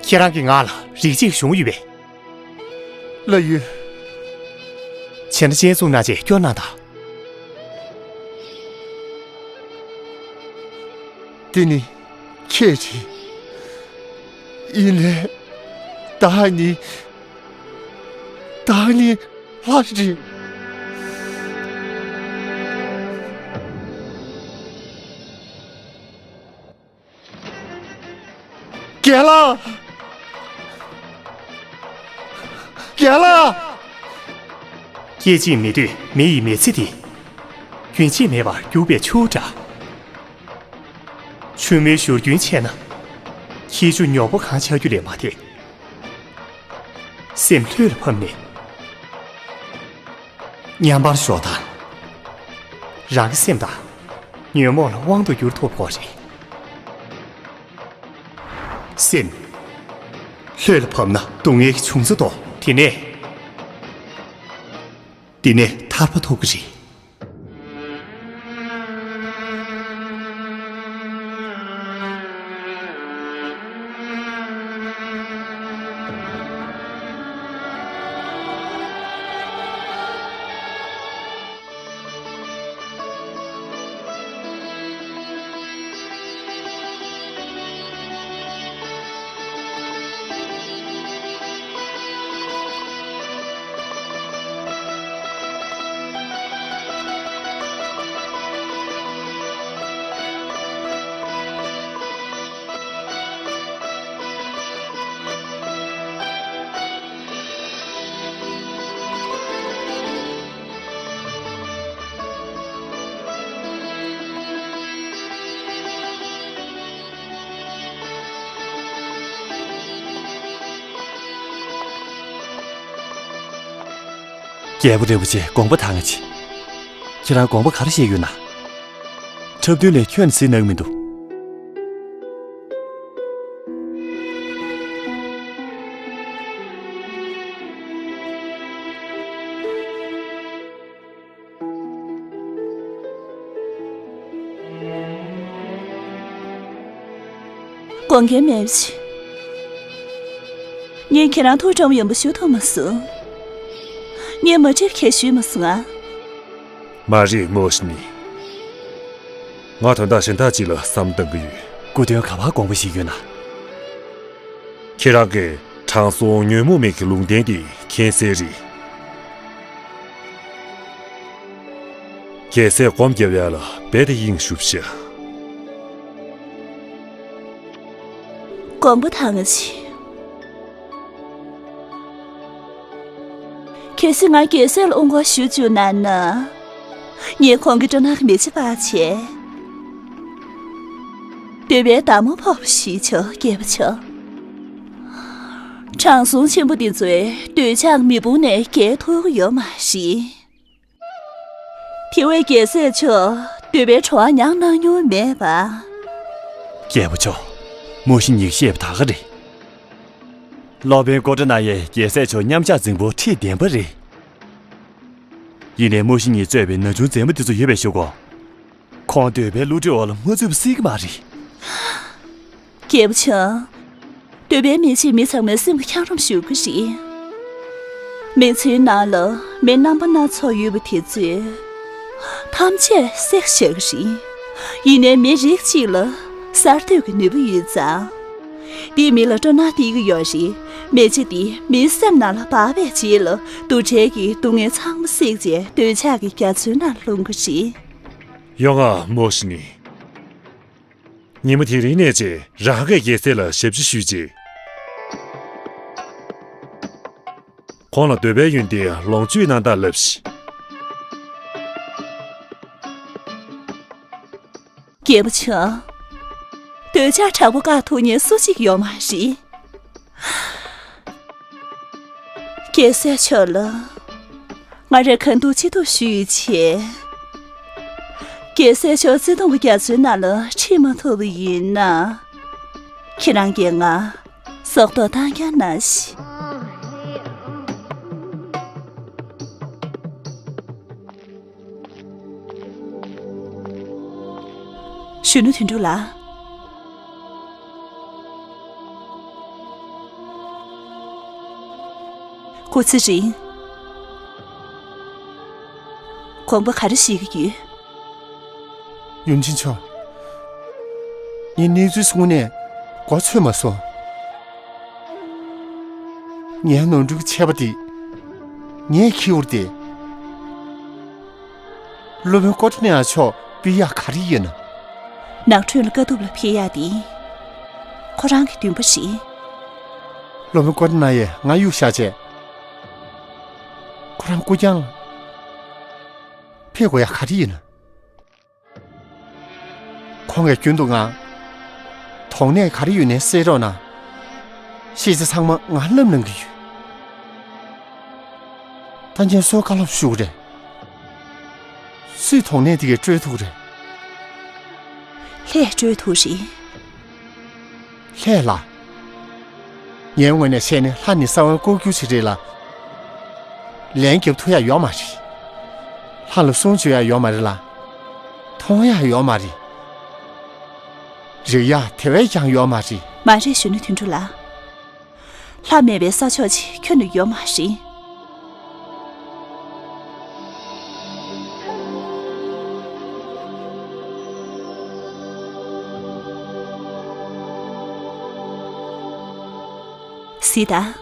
ཁྱེད་རང་གིས་ང་ལ་རིག་གཅིག་གཞུང་ཡོད་པས། ལགས་ཡོད། བྱས་ན་སྤྱན་ཟུང་གནང་བྱས་སྐྱོར་གནང་དང་། འདི་ནི་ཁྱེད་རེད། ཡིན་ནའི། བདག་ནི། བདག་ནི་ལྷ་རེད། རྒན་ལགས། རྒན་ལགས། སྐད་ཅིག་མི་སྡོད་མི་ཡི་མི་ཚེ་འདི། རྒྱུན་ཆད་མེད་པར་རྒྱུག་པའི་ཆུ་བོ་འདྲ། ཆུ་མོའི་བཞུར་རྒྱུན་ཆད་ན། ཁྱི་ཆུ་ཉོག་པོ་གང་ཆགས་རྒྱུ་ལས་མ་འདས། སེམས་ལྷོད་ལ་ཕབ་ནས། མཉམ་པར་ཞོག་དང་། རང་གི་སེམས་དང་། ཉོན་མོངས་ལ་དབང་དུ་བསྒྱུར་ཐུབ་དགོས་རེད། སེམས་ལྷོད་ལ་ཕབ་ན་སྡུག་བསྔལ་གྱི་འབྱུང་རྩ་ལྡོག་དེ་ནས། དེ་ནས་ཐར་པ་ཐོབ་ཀྱི་རེད། རྒྱལ་པོ་རིན་པོ་ཆེ་དགོངས་པ་དྭངས་ཆེ། ཁྱེད་རང་དགོངས་པ་ག་རེ་བཞེས་ཡོད་ན། འཁྲབ་སྟོན་ལས་ཁྱོན་ནས་ཟིན་གནང་མི་འདུག་དགོངས་འགལ་མེད་ཅིག་ངས་ཁྱེད་རང་ཐུགས་དྲང་ཡོན་པོ་ཞུ་ཐུབ་མ་སོང་། ངས་མ་འགྲིག་ཁས་ཞུས་མ་སོང་ང་། མ་རེད་མོ་ཤི་ནི། ང་དོན་དག་གཞན་དག་ཅིག་ལ་བསམ་བཏང་གི་ཡོད། སྐུ་དོན་ག་པར་དགོངས་པ་བཞེས་ཡོད་ན། ཁྱེད་རང་གིས་དྲང་སྲོང་ཉོན་མོངས་མེད་ཀྱི་ལུང་བསྟན་དེ་མཁྱེན་གསལ་རེད། རྒྱལ་སྲས་སྒོམ་རྒྱབ་ཡ་ལ་རྦད་དེ་དབྱིངས་ཞུབ་ཤག་དགོངས་པ་དྭངས་ཆེ། གལ་སྲིད་ང་རྒྱལ་སྲས་ལ་དབུ་འགོག་ཞུ་བཅུག་ན་ན། ངས་ཁོང་གི་སྤྲིན་ནག་གི་མེ་ལྕེ་སྤར་བྱས། འདོད་པའི་མདའ་མོ་ཕོག་པ་ཞིག་བྱོས་རྒྱལ་པོ་མཆོག་དྲང་སྲོང་ཆེན་པོ་འདི་ཚོས་འདོད་ཆགས་མེ་དཔུང་ནས་རྒྱལ་ཐུབ་ཀྱི་ཡོད་མ་རེད། དེ་བས་རྒྱལ་སྲས་མཆོག་འདོད་པའི་བྲོ་བ་མྱངས་གནང་མྱོང་མེད་པ། རྒྱལ་པོ་མཆོག་མོ་ཤི་ཉིས་བཤད་པ་ད་ག་རེད། སློབ་དཔོན་ཀོ་ཏྲ་ན་ཡའི་རྒྱལ་སྲས་མཆོག་མཉམ་བཞག་རྫིང་བུ་ཁྲིད་བདེན་པ་རེད། ཡིན་ནའི་མོ་ཤི་ཉིས་གཙོས་པའི་ན་ཆུང་མཛེས་མ་འདི་ཚོ་ཡོད་པའི་གཞུག་གུ། ཁོང་འདོད་པའི་བསླུ་བྲིད་འོག་ལ་མ་ཚུད་པ་སྲིད་ཀྱི་མ་རེད། རྒྱལ་པོ་མཆོག་འདོད་པའི་མེ་ལྕེས་མི་ཚང་མའི་སེམས་ཀྱི་འཁྱགས་རོམ་གཞུ་གི་རེད། མེ་ཆུའི་ནང་ལ་མེ་རྣམ་པ་སྣ་ཚོགས་ཡོད་པ་དེ་ཚོས་ཐམས་ཅད་བསྲེག་བཞག་གི་རེད། ཡིན་ནའི་མེ་རིགས་གཅིག་ལ་གསར་གཏོད་ཀྱི་ནུས་པ་ཡོད་ཙང་། འདིས་མེ་ལ་སྤྲོ་སྣང་སྟེར་གྱི་ཡོད་རེད། མེ་ལྕེ་འདིས་མིའི་སེམས་ནང་ལ་འབར་བའི་རྗེས་ལ་འདུ་འབྲལ་གྱི་སྡུག་བསྔལ་ཚང་མ་བསྲེགས་རྗེས་འདོད་ཆགས་ཀྱི་རྒྱ་མཚོའི་ནང་ལྷུང་གི་རེད། ཡོང་ང་མོ་ཤི་ནི། ཉིན་མོ་དེ་རིང་ནས་བྱས་རང་གི་རྒྱལ་སྲས་ལ་ཞབས་ཕྱི་ཞུས་རྗེས། ཁོང་ལ་འདོད་པའི་ཡོན་ཏན་ལོངས་སྤྱོད་གནང་སྟངས་ལབ་ཤིག་རྒྱལ་པོ་མཆོག་འདོད་ཆགས་དྲག་པོ་བཀག་ཐུབ་མཁན་སུ་གཅིག་ཡོད་མ་རེད། རྒྱལ་སྲས་མཆོག་ལ་ང་རས་གང་ཐུབ་ཅི་ཐུབ་ཞུས་བྱས། རྒྱལ་སྲས་མཆོག་བརྩེ་དུང་གི་རྒྱ་མཚོའི་ནང་ལ་ཁྲིད་མ་ཐུབ་པ་ཡིན་ན། ཁྱེད་རང་གིས་ང་སྲོག་ཐོག་བཏང་རྐྱང་གནང་ཞིག་གཞོན་ནུ་དོན་གྲུབ་ལགས། སྐུ་ཚེ་རིང་། དགོངས་པ་ག་རེ་བཞེས་ཀྱི་ཡོད། ཡུམ་ཆེན་མཆོག་ངས་གནས་ཚུལ་གསུང་ནས་མགོ་ཚོས་མ་སོང་། ངའི་ནོར་འཁྲུལ་གྱི་ཆད་པ་དེ་ངས་འཁྱེར་བར་ཏེ། སློབ་དཔོན་ཀོ་ཏི་ནེ་ཡ་མཆོག་ཕུད་ཡག་ག་རེ་ཡོད་ན། ནགས་ཁྲོད་ལ་དཀའ་ཐུབ་ལ་ཕེབས་ཡག་དེ་ཁོ་རང་གི་འདུན་པ་རེད། སློབ་དཔོན་ཀོ་ཏི་ནེ་ཡས་ང་གཡུགས་བཞག་བྱས། ཁོ་རང་སྐུ་རྐྱང་ལ་ཕེབས་དགོས་ཡག་ག་རེ་ཡོད་ན། ཁོང་གིས་རྒྱུན་དུ་ང་དོགས་གནས་ག་རེ་ཡོད་ནའི་སེལ་རོགས་གནང་། ཤེས་བྱ་ཚང་མ་ང་ལབ་གནང་གི་ཡོད། ད་ངས་སུར་བཀའ་སློབ་ཞུ་གི་རེད། སུས་དོགས་གནས་དེ་གས་སྤྲོད་ཐུབ་ཀྱི་རེད། ལྷས་སྤྲོད་ཐུབ་རེད། ལྷས་ལ། ངའི་ངོས་ནས་བཤད་ན་ལྷ་ནི་གསང་བའི་སྐོར་རྒྱུག་ཅིག་རེད་ལ། ལན་རྒྱབ་ཐུབ་ཡག་ཡོད་མ་རེད། ལྷ་ལ་གསུང་བརྗོད་ཡག་ཡོད་མ་རེད་ལ། མཐོང་ཡག་ཡོད་མ་རེད། རེག་ཡག་དེ་བས་ཀྱང་ཡོད་མ་རེད། མ་རེད། གཞོན་ནུ་དོན་གྲུབ་ལགས། ལྷ་མེད་པའི་ས་ཕྱོགས་ཅིག་ཁྱོན་ནས་ཡོད་མ་རེད། གཟིགས་དང་།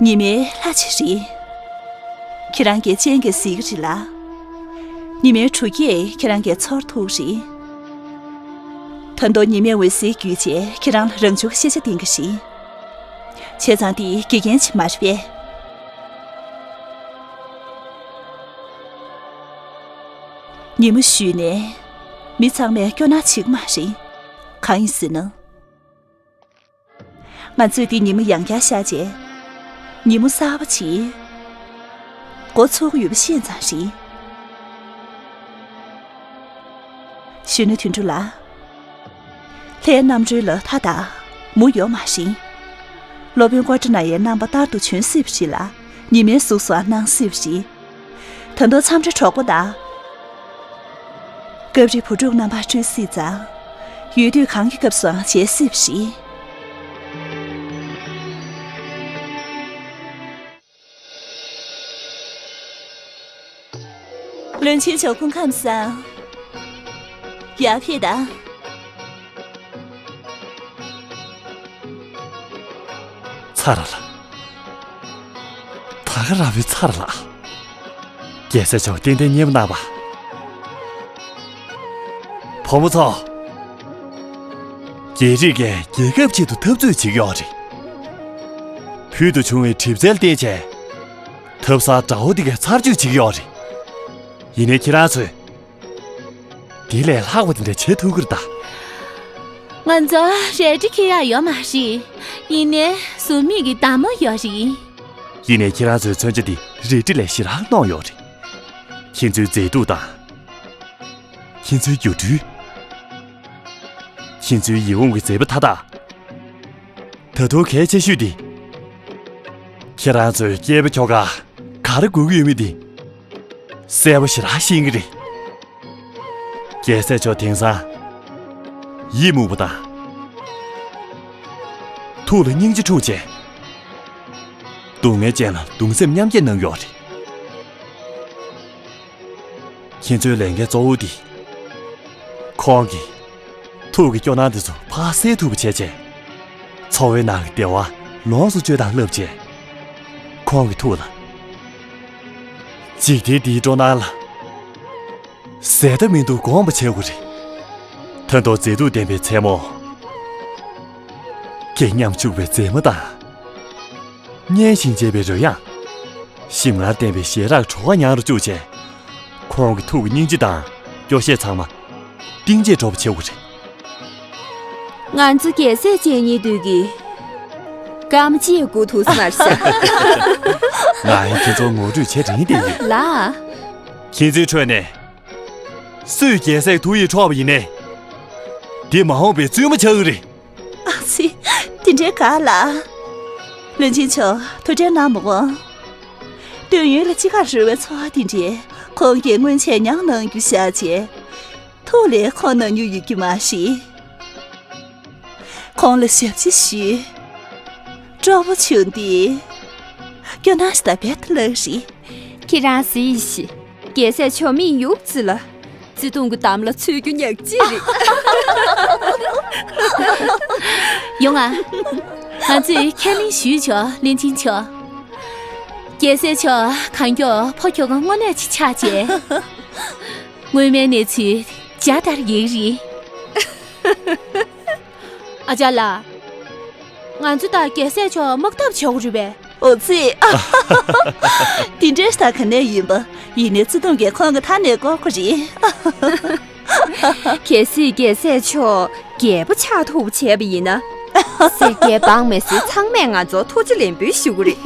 ཉི་མའི་ལྷ་ཅིག་རེད། ཁྱེད་རང་གིས་སྤྱན་གྱིས་གཟིགས་ཀྱི་རེད་ལ། ཉི་མའི་གྲུ་སྐེ་ཁྱེད་རང་གིས་ཚོར་ཐུབ་རེད། ད་དུང་ཉི་མའི་འོད་ཟེར་བརྒྱུད་བྱས་ཁྱེད་རང་ལ་རང་བྱུང་གི་ཤེས་བྱ་བསྟན་གྱི་རེད། བྱས་ཙང་དེ་དགེ་རྒན་ཅིག་མ་རེད་པས། ཉིན་མོ་བཞུད་ནས་མི་ཚང་མས་སྐྱོ་སྣང་བྱེད་ཀྱི་མ་རེད། གང་ཡིན་ཟེར་ན། ང་ཚོས་འདི་ཉིན་མོ་ཡང་བསྐྱར་བཞག་རྗེས། ཉིན་མོ་གསར་པ་ཅིག་འགོ་ཚུགས་ཀྱི་ཡོད་པ་ཤེས་ཙང་རེད། གཞོན་ནུ་དོན་གྲུབ་ལགས། ལྷའི་རྣམ་གྲོལ་ལ་མཐའ་དང་མུ་ཡོད་མ་རེད། སློབ་དཔོན་ཀོ་ཏི་ན་ཡའི་རྣམ་པ་ལྟར་དུ་བྱོན་སྲིད་པ་རེད་ལ། ཉི་མའི་གཟུགས་སུའང་སྣང་སྲིད་པ་རེད། ད་དུང་མཚམས་རེ་གྲོགས་པོ་དང་། སྐབས་རེ་བུ་ཕྲུག་རྣམ་པར་སྤྲུལ་སྲིད་ཙང་། ཡུལ་དུས་གང་གི་སྐབས་སུའང་མཇལ་སྲིད་པ་རེད། བློན་ཆེན་མཆོག་སྐུ་ཁམས་བཟང་། ཡར་ཕེབས་དང་། ཚར་ལ། ད་ག་རང་བའི་ཚར་ལ། རྒྱལ་སྲས་མཆོག་ཏན་ཏན་མཉེས་པོ་གནང་བ། བུ་མོ་ཚོ། རྒྱལ་རིགས་ཀྱིས་རྒྱལ་ཁབ་ཆེད་དུ་འཐབ་རྩོད་བྱེད་ཀྱི་ཡོད་རེད། ཕུལ་དུ་བྱུང་བའི་གྲིབ་རྩལ་བརྟེན་བྱས། ཐབ་ཚང་དགྲ་བོ་དེ་གས་ཚར་གཅོད་བྱེད་ཀྱི་ཡོད་རེད། ཡིན་ནའི་ཁྱེད་རང་ཚོས། དེ་ལས་ལྷག་པ་དེ་འདྲ་བྱེད་ཐུབ་ཀྱི་རེད་ད། ང་ཚོ་རལ་གྲི་འཁྱེར་ཡག་ཡོད་མ་རེད། ཡིན་ནའི་ཟུར་མིག་གི་མདའ་མོ་ཡོད་རེད། ཡིན་ནའི་ཁྱེད་རང་ཚོའི་མཚོན་ཆ་འདི་རལ་གྲི་ལས་ཞེ་དྲག་རྣོ་ཡོད་རེད། ཁྱེད་ཚོའི་མཛེས་སྡུག་དང་། ཁྱེད་ཚོའི་སྒྱུ་འཕྲུལ། ཁྱེད་ཚོའི་ཡིད་འོང་གི་མཛེས་པ་མཐའ་དག་ད་དུང་གལ་ཆེ་ཤོས་འདི། ཁྱེད་རང་ཚོའི་སྐྱེས་པ་ཁྱོ་ག་ག་རེ་དགོས་ཀྱི་ཡོད་མེད་འདི། གསལ་པོ་ཞེ་དྲག་ཤེས་ཀྱི་རེད། རྒྱལ་སྲས་མཆོག་དེང་སང་། ཡིད་མུག་པ་དང་། ཐུགས་ལ་སྙིང་རྗེ་འཁྲུངས་བྱས། སྡུག་བསྔལ་ཅན་ལ་གདུང་སེམས་མཉམ་སྐྱེད་གནང་ཡོད་རེད། ཁྱེད་ཚོའི་ལས་འགན་གཙོ་བོ་འདི། ཁོང་གིས། ཐུགས་ཀྱི་སྐྱོ་སྣང་འདི་ཚོ་ཕར་སེལ་ཐུབ་པ་བྱས་བྱས། འཚོ་བའི་ནང་གི་བདེ་བ་ལོངས་སུ་སྤྱོད་སྟངས་བསླབ་བྱས། ཁོང་གི་ཐུགས་ལ། འཇིག་རྟེན་འདིའི་སྤྲོ་སྣང་ལ། ཟད་མཐའ་མི་འདུག་དགོངས་པ་བྱེད་དགོས་རེད། ད་དུང་མཛེས་སྡུག་ལྡན་པའི་མཚན་མོ། སྐད་སྙོམས་འཇུག་པའི་མཛེས་མ་དང་། སྙན་ཞིང་འཇེབས་པའི་རོལ་དབྱངས། ཞིམ་མངར་ལྡན་པའི་ཞལ་རས་བྲོ་བ་མྱང་རུ་བཅུག་བྱས། ཁོང་གི་ཐུགས་ཀྱི་སྙིང་རྗེ་དང་སྐྱོ་ཤས་ཚང་མ་གཏིང་བརྗེད་འགྲོ་བ་བྱེད་དགོས་རེད། ང་ཚོ་རྒྱལ་སྲས་བཅས་གཉིས་འདུས་ཀྱི་སྐར་མ་གཅིག་སྒུག་ཐུབ་སོང་མ་རེད་ཤག་ང་ཡང་ཁྱེད་ཚོར་ངོ་སྤྲོད་བྱེད་རན་བསྡད་ཡོད། ལགས། ཁྱེད་ཚོའི་ཁྲོད་ནས་སུས་རྒྱལ་སྲས་ཐུགས་ཡིད་འཕྲོག་པ་ཡིན་ནའི། འདི་མ་འོངས་པའི་བཙུན་མོ་ཆགས་ཀྱི་རེད། ཨ་ཙི། དེ་འདྲའི་དགའ་ལ། བློན་ཆེན་མཆོག་ཐུགས་ཁྲལ་གནང་མ་དགོས། སྟོད་ཡུལ་ལ་ཅི་དགར་རོལ་བའི་ཚོར་བ་དེ་འདྲའི་ཁོང་གིས་སྔོན་ཆད་མྱངས་གནང་རྒྱུ་བཞག་རྗེས། ཐུགས་ལས་ཁོང་ན་མྱོང་ཡོད་རྒྱུ་མ་རེད། ཁོང་ལ་ཞབས་ཕྱི་ཞུས། སྤྲོ་པོ་བྱུང་སྟེ། སྐྱོ་སྣང་ཞིག་དང་རྦད་དེ་ལངས་རེད། ཁྱེད་རང་གཟིགས་ཤིག་རྒྱལ་སྲས་མཆོག་མིག་ཡུག་ཙི་ལ། བརྩེ་དུང་གི་འདམ་ལ་ཚུད་རྒྱུ་ཉག་གཅིག་རེད། ཡོང་ང་། ང་ཚོས་ཁས་ལེན་ཞུས་ཆོག་བློན་ཆེན་མཆོག་རྒྱལ་སྲས་མཆོག་གང་མགྱོགས་ཕོ་ཁྱོ་ག་དངོས་གནས་ཅིག་ཆགས་རྗེས། སྔོན་མའི་གནས་ཚུལ་འཇའ་ལྟར་ཡལ་རེད། ཨ་ཅག་ལགས། ང་ཚོ་དང་རྒྱལ་སྲས་མཆོག་དམག་འཐབ་བྱེད་དགོས་རེད་པས། འོ་ཙི། དེ་འདྲའི་ལྟ་ག་ནས་ཡིན་པ། ཡིན་ནའི་བརྩེ་དུང་གིས་ཁོང་གི་མཐའ་ནས་བསྐོར་གི་རེད། གལ་སྲིད་རྒྱལ་སྲས་མཆོག་རྒྱལ་པོ་ཆགས་ཐུབ་བྱས་པ་ཡིན་ན། སེར་སྐྱའི་འབངས་མི་སེར་ཚང་མས་ང་ཚོར་ཐུགས་རྗེ་ལེགས་འབུལ་ཞུ་གི་རེད།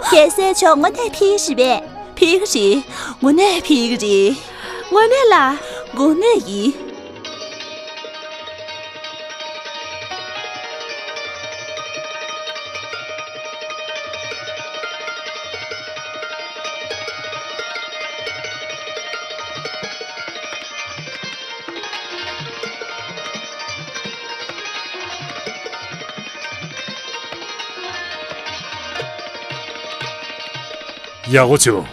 རྒྱལ་སྲས་མཆོག་དངོས་གནས་ཕེབས་ཀྱི་རེད་པས། ཕེབས་ཀྱི་རེད། དངོས་གནས་ཕེབས་ཀྱི་རེད། དངོས་གནས་ལ། དངོས་གནས་ཡིན། ཡག་པོ་བྱུང་།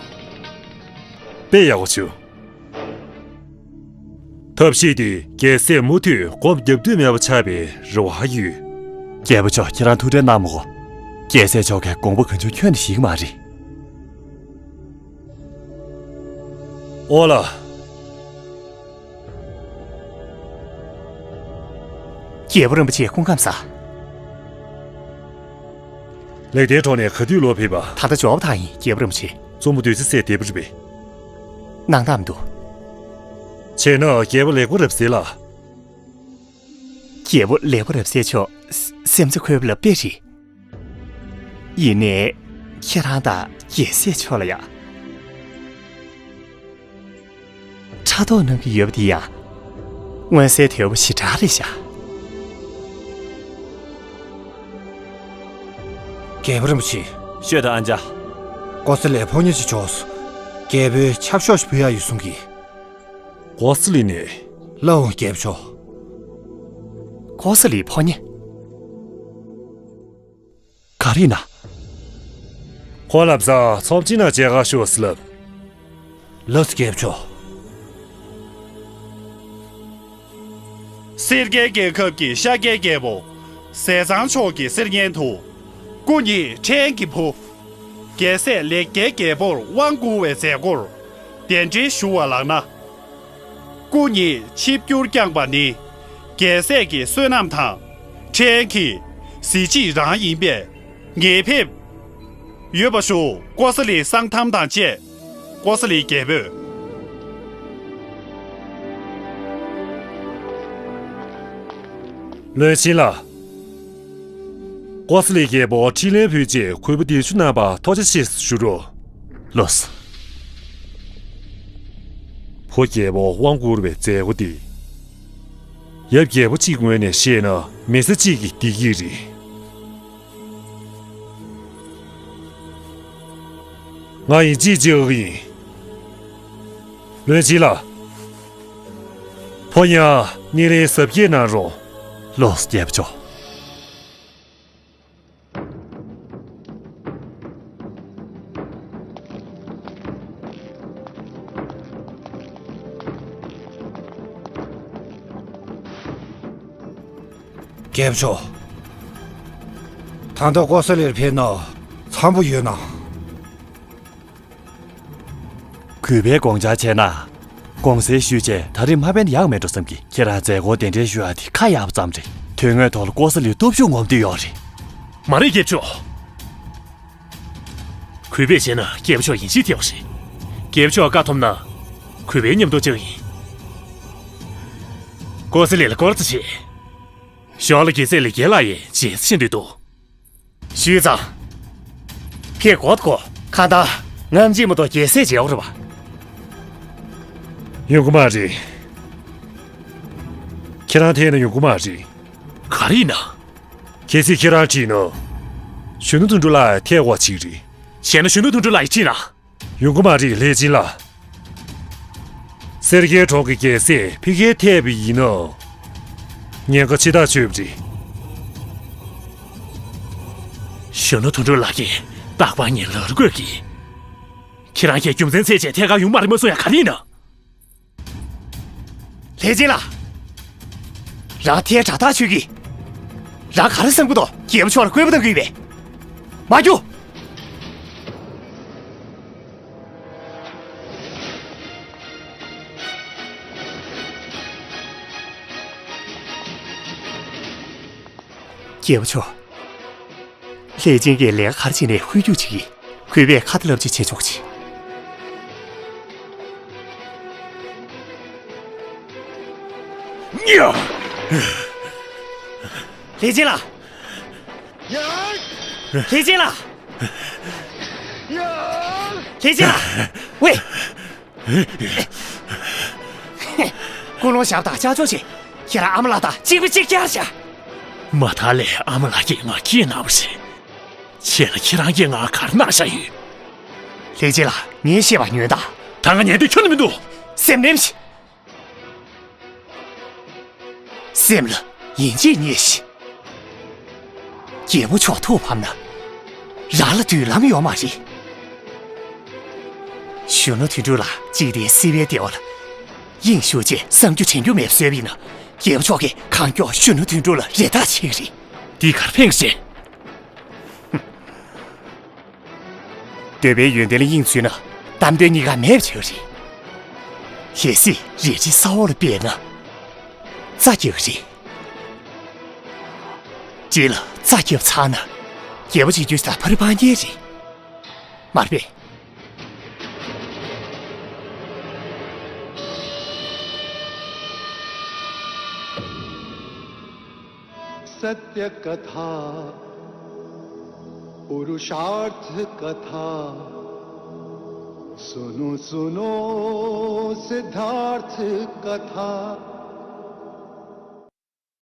དཔེ་ཡག་པོ་བྱུང་། ཐབས་ཤེས་དེས་རྒྱལ་སྲས་མུ་མཐུད་སྒོམ་རྒྱབ་འདོད་མེད་པ་ཆགས་པའི་རེ་བ་ཡོད། རྒྱལ་པོ་མཆོག་ཁྱེད་རང་ཐུགས་ཁྲལ་གནང་མི་དགོས། རྒྱལ་སྲས་མཆོག་གིས་དགོངས་པ་གང་བྱུང་ཁྱོན་ནས་བཞེས་ཀྱི་མ་རེད། ཨོ་ལ། རྒྱལ་པོ་རིན་པོ་ཆེ་སྐུ་ཁམས་བཟང་། ལེགས་ལྡན་གྲོང་ནས་ག་དུས་ལོག་ཕེབས་པ། ད་ལྟ་འབྱོར་བ་ཐག་ཡིན་རྒྱལ་པོ་རིན་པོ་ཆེ། བཙུན་མོ་བདུད་རྩི་སྲས་བདེ་པོ་རེད་པས། སྣང་དག་མི་འདུག་བྱས་ན་རྒྱལ་པོ་ལེགས་པོ་རབ་གསལ་ལ། རྒྱལ་པོ་ལེགས་པོ་རབ་གསལ་མཆོག་སེམས་རྩ་འཁོལ་བ་ལ་དཔེ་རེད། ཡིན་ནའི། ཁྱེད་རང་དང་རྒྱལ་སྲས་མཆོག་ལ་ཡ། ཕྲག་དོག་གནང་གི་ཡོད་པ་དེ་ཡང་། མངོན་གསལ་དོད་པོ་ཞེ་དྲག་རེད་ཤག་རྒྱལ་པོ་རིན་པོ་ཆེ། ཤོད་དང་ཨ་ཅག་ཀོ་ས་ལའི་ཕོ་ཉ་ཅིག་བྱོས། རྒྱལ་པོའི་ཆབ་ཤོག་ཞིག་ཕུལ་ཡག་ཡོད་གསུང་གི། ཀོ་ས་ལི་ནས། ལགས་འོང་རྒྱལ་པོ་མཆོག་ཀོ་ས་ལིའི་ཕོ་ཉ། ག་རེ་ཡིན་ན། ཁོ་ལ་བཟའ་ཚོམ་ཅི་ན་མཇལ་ཁ་ཤོག་ཟེར་ལབ། ལགས་སོ་རྒྱལ་པོ་མཆོག་སེར་སྐྱའི་རྒྱལ་ཁབ་ཀྱི་ཤཱཀྱའི་རྒྱལ་པོ་ཟས་གཙང་མཆོག་གི་གསེར་སྙན་དུ། སྐུ་ཉིད་ཕྲན་གྱི་བུ། རྒྱལ་སྲས་ལེགས་སྐྱེས་རྒྱལ་པོར་དབང་བསྐུར་བའི་མཛད་སྒོར་གདན་འདྲེན་ཞུ་བ་ལགས་ན། སྐུ་ཉིད་ཆིབས་བསྒྱུར་བསྐྱངས་པ་ནི་རྒྱལ་སྲས་ཀྱི་བསོད་ནམས་དང་ཕྲན་གྱི་གཟི་བརྗིད་རང་ཡིན་པས་ངེས་ཕེབས་ཡོད་པ་ཞུ། ཀོ་ས་ལི་གསང་ཐམ་དང་བཅས། ཀོ་ས་ལི་རྒྱལ་པོས། བློན་ཆེན་ལགས། ཀོ་ས་ལི་རྒྱལ་པོ་ཁྲི་ལན་ཕུལ་རྗེས་གུས་པ་གདན་ཞུ་གནང་བར་ཐུགས་རྗེ་ཆེ་ཞུ་རོགས། ལགས་སོ། ཕོ་རྒྱལ་པོ་དབང་བསྐུར་བའི་མཛད་སྒོ་འདི། ཡབ་རྒྱལ་པོ་གཅིག་ངོས་ནས་བཤད་ན་མི་ཚེ་གཅིག་གི་བདེ་སྐྱིད་རེད། ང་ཡིན་གཅིག་བྱེད་འོས་ཡིན། བློན་ཆེན་ལགས། ཕོ་ཉ་སྣེ་ལེན་གཟབ་རྒྱས་གནང་རོགས། ལགས་སོ་རྒྱལ་པོ་མཆོག་རྒྱལ་པོ་མཆོག་ད་ལྟ་ཀོ་ས་ལིར་ཕེབས་ན་འཚམ་པོ་ཡོད་ན། གུས་པས་དགོངས་འཆར་བྱས་ན། དགོངས་སེལ་ཞུས་རྗེས་ད་རེས་མ་ཕེབས་ན་ཡག་མེད་འགྲོ་བསམ་གི། ཁྱེད་རང་མཛད་སྒོར་གདན་འདྲེན་ཞུ་ཡག་དེ་ཁག་ཡག་པ་ཙམ་རེད། དོན་དངོས་ཐོག་ལ་ཀོ་ས་ལིའི་སྟོབས་ཤུགས་ངོམ་འདོད་ཡོད་རེད། མ་རེད་རྒྱལ་པོ་མཆོག་གུས་པས་བྱས་ན་རྒྱལ་པོ་མཆོག་ཡིན་གཅིག་ཐེ་བ་རེད། རྒྱལ་པོ་མཆོག་བཀའ་ཐོབ་ན། གུས་པས་མཉམ་དུ་བཅར་ཡིན། ཀོ་ས་ལི་ལ་སྐོར་ཙམ་བྱེད། ཞོར་ལ་རྒྱལ་སྲས་ལེགས་སྐྱེས་ལགས་ཡིན་མཇལ་ས་ཕྱིན་འདོད་འདུག་ཞུས་ཙང་། ཕེབས་དགོས་དགོས། གང་ལྟར་ངམ་གཅིག་མ་གཏོགས་རྒྱལ་སྲས་མཇལ་བ་རེད་པ། ཡོང་གི་མ་རེད། ཁྱེད་རང་ཐད་ན་ཡོང་གི་མ་རེད། ག་རེ་ཡིན་ན། གལ་སྲིད་ཁྱེད་རང་ཁྲིད་ན། གཞོན་ནུ་དོན་གྲུབ་ལགས་ཐད་དགོས་ཅིག་རེད། བྱས་ན་གཞོན་ནུ་དོན་གྲུབ་ལགས་ཡིས་ཁྲིད་ན། ཡོང་གི་མ་རེད་ལྷས་སྦྱིན་ལགས། སེར་སྐྱའི་གྲོགས་ཀྱི་རྒྱལ་སྲས་ཕ་གིར་ཐེབས་པ་ཡིན་ན། ཉེན་ཁ་ཆེ་ཐག་ཆོད་པ་རེད། གཞོན་ནུ་དོན་གྲུབ་ལགས་ཀྱིས་རྟག་པར་ངའི་ལག་རུ་བཀོད་ཀྱིས། ཁྱེད་རང་གིས་རྒྱུ་མཚན་བཙལ་བྱས་ཐད་ཀར་ཡོང་མ་རེད་མ་གསུང་ཡ་ག་རེ་ཡིན་ན། ལྷས་སྦྱིན་ལགས། རང་ཐལ་དྲགས་ཐག་ཆོད་ཀྱིས། རང་ག་རེ་བསམ་གྱི་འདུག་རྒྱལ་པོ་མཆོག་ལ་བཀོད་པ་གཏང་གི་ཡོད་པས། མ་རྒྱུགས། རྒྱལ་པོ་མཆོག་ལྷས་སྦྱིན་གྱིས་ལས་ཀ་ག་རེ་བྱས་ནས་ཧོལ་རྒྱུག་བྱེད་ཀྱི། གུས་པས་ཁ་ཏ་ལབ་ཅིག་བྱེད་ཆོག་ཅིག་ལྷས་སྦྱིན་ལགས། ལྷས་སྦྱིན་ལགས། ལྷས་སྦྱིན་ལགས། ཝེ། ཀུན་སློང་ཞབས་དང་ཅ་ཅོ་ཆེ། ཁྱེད་རང་ཨ་མ་ལགས་དང་གཅིག་པ་གཅིག་རྐྱང་བྱ། མ་མཐའ་ལས་ཨ་མ་ལགས་ཀྱིས་ང་སྐྱིད་གནང་བ་རེད། བྱས་ལ་ཁྱེད་རང་གིས་ང་ག་རེ་གནང་བཞག་ཡོད། ལྷས་སྦྱིན་ལགས། ངས་བཤད་པ་ཉོན་དང་། ད་ང་ཉན་འདོད་ཁྱོན་ནས་མི་འདུག་སེམས་ནེམ་ཞིག་སེམས་ལ་ཡིན་གཅིག་ཉེས་ཤིག་རྒྱལ་པོ་མཆོག་ཐུགས་ཕམ་ན། རང་ལ་མདུན་ལམ་ཡོད་མ་རེད། གཞོན་ནུ་དོན་གྲུབ་ལགས་འཇིག་རྟེན་སྲིད་པའི་བདེ་བ་ལ་དབྱིངས་ཞུགས་བྱས་བསམ་རྒྱུ་དྲན་རྒྱུ་མེད་པ་བཟོས་པ་ཡིན་ན། རྒྱལ་པོ་མཆོག་གིས་གང་མགྱོགས་གཞོན་ནུ་དོན་གྲུབ་ལ་རེ་ཐག་ཆོད་ཀྱི་རེད། འདིས་ག་རེ་ཕན་གྱི་རེད། འདོད་པའི་ཡོན་ཏན་ལ་དབྱིངས་འཚུད་ན་གཏམ་དོན་གཉིས་ཀ་མེད་པ་ཆགས་རེད། གལ་སྲིད་རལ་གྲི་ས་འོག་ལ་སྦས་ན་རྩྭ་རྒྱག་གི་རེད། གྲི་ལ་རྩྭ་བརྒྱབ་ཚར་ན་རྒྱལ་པོ་བྱེད་རྒྱུ་ད་ཕ་རི་ཕ་ཉེ་རེད། མ་རེད་པས། सत्य कथा पुरुषार्थ कथा सुनो सुनो सिद्धार्थ कथा।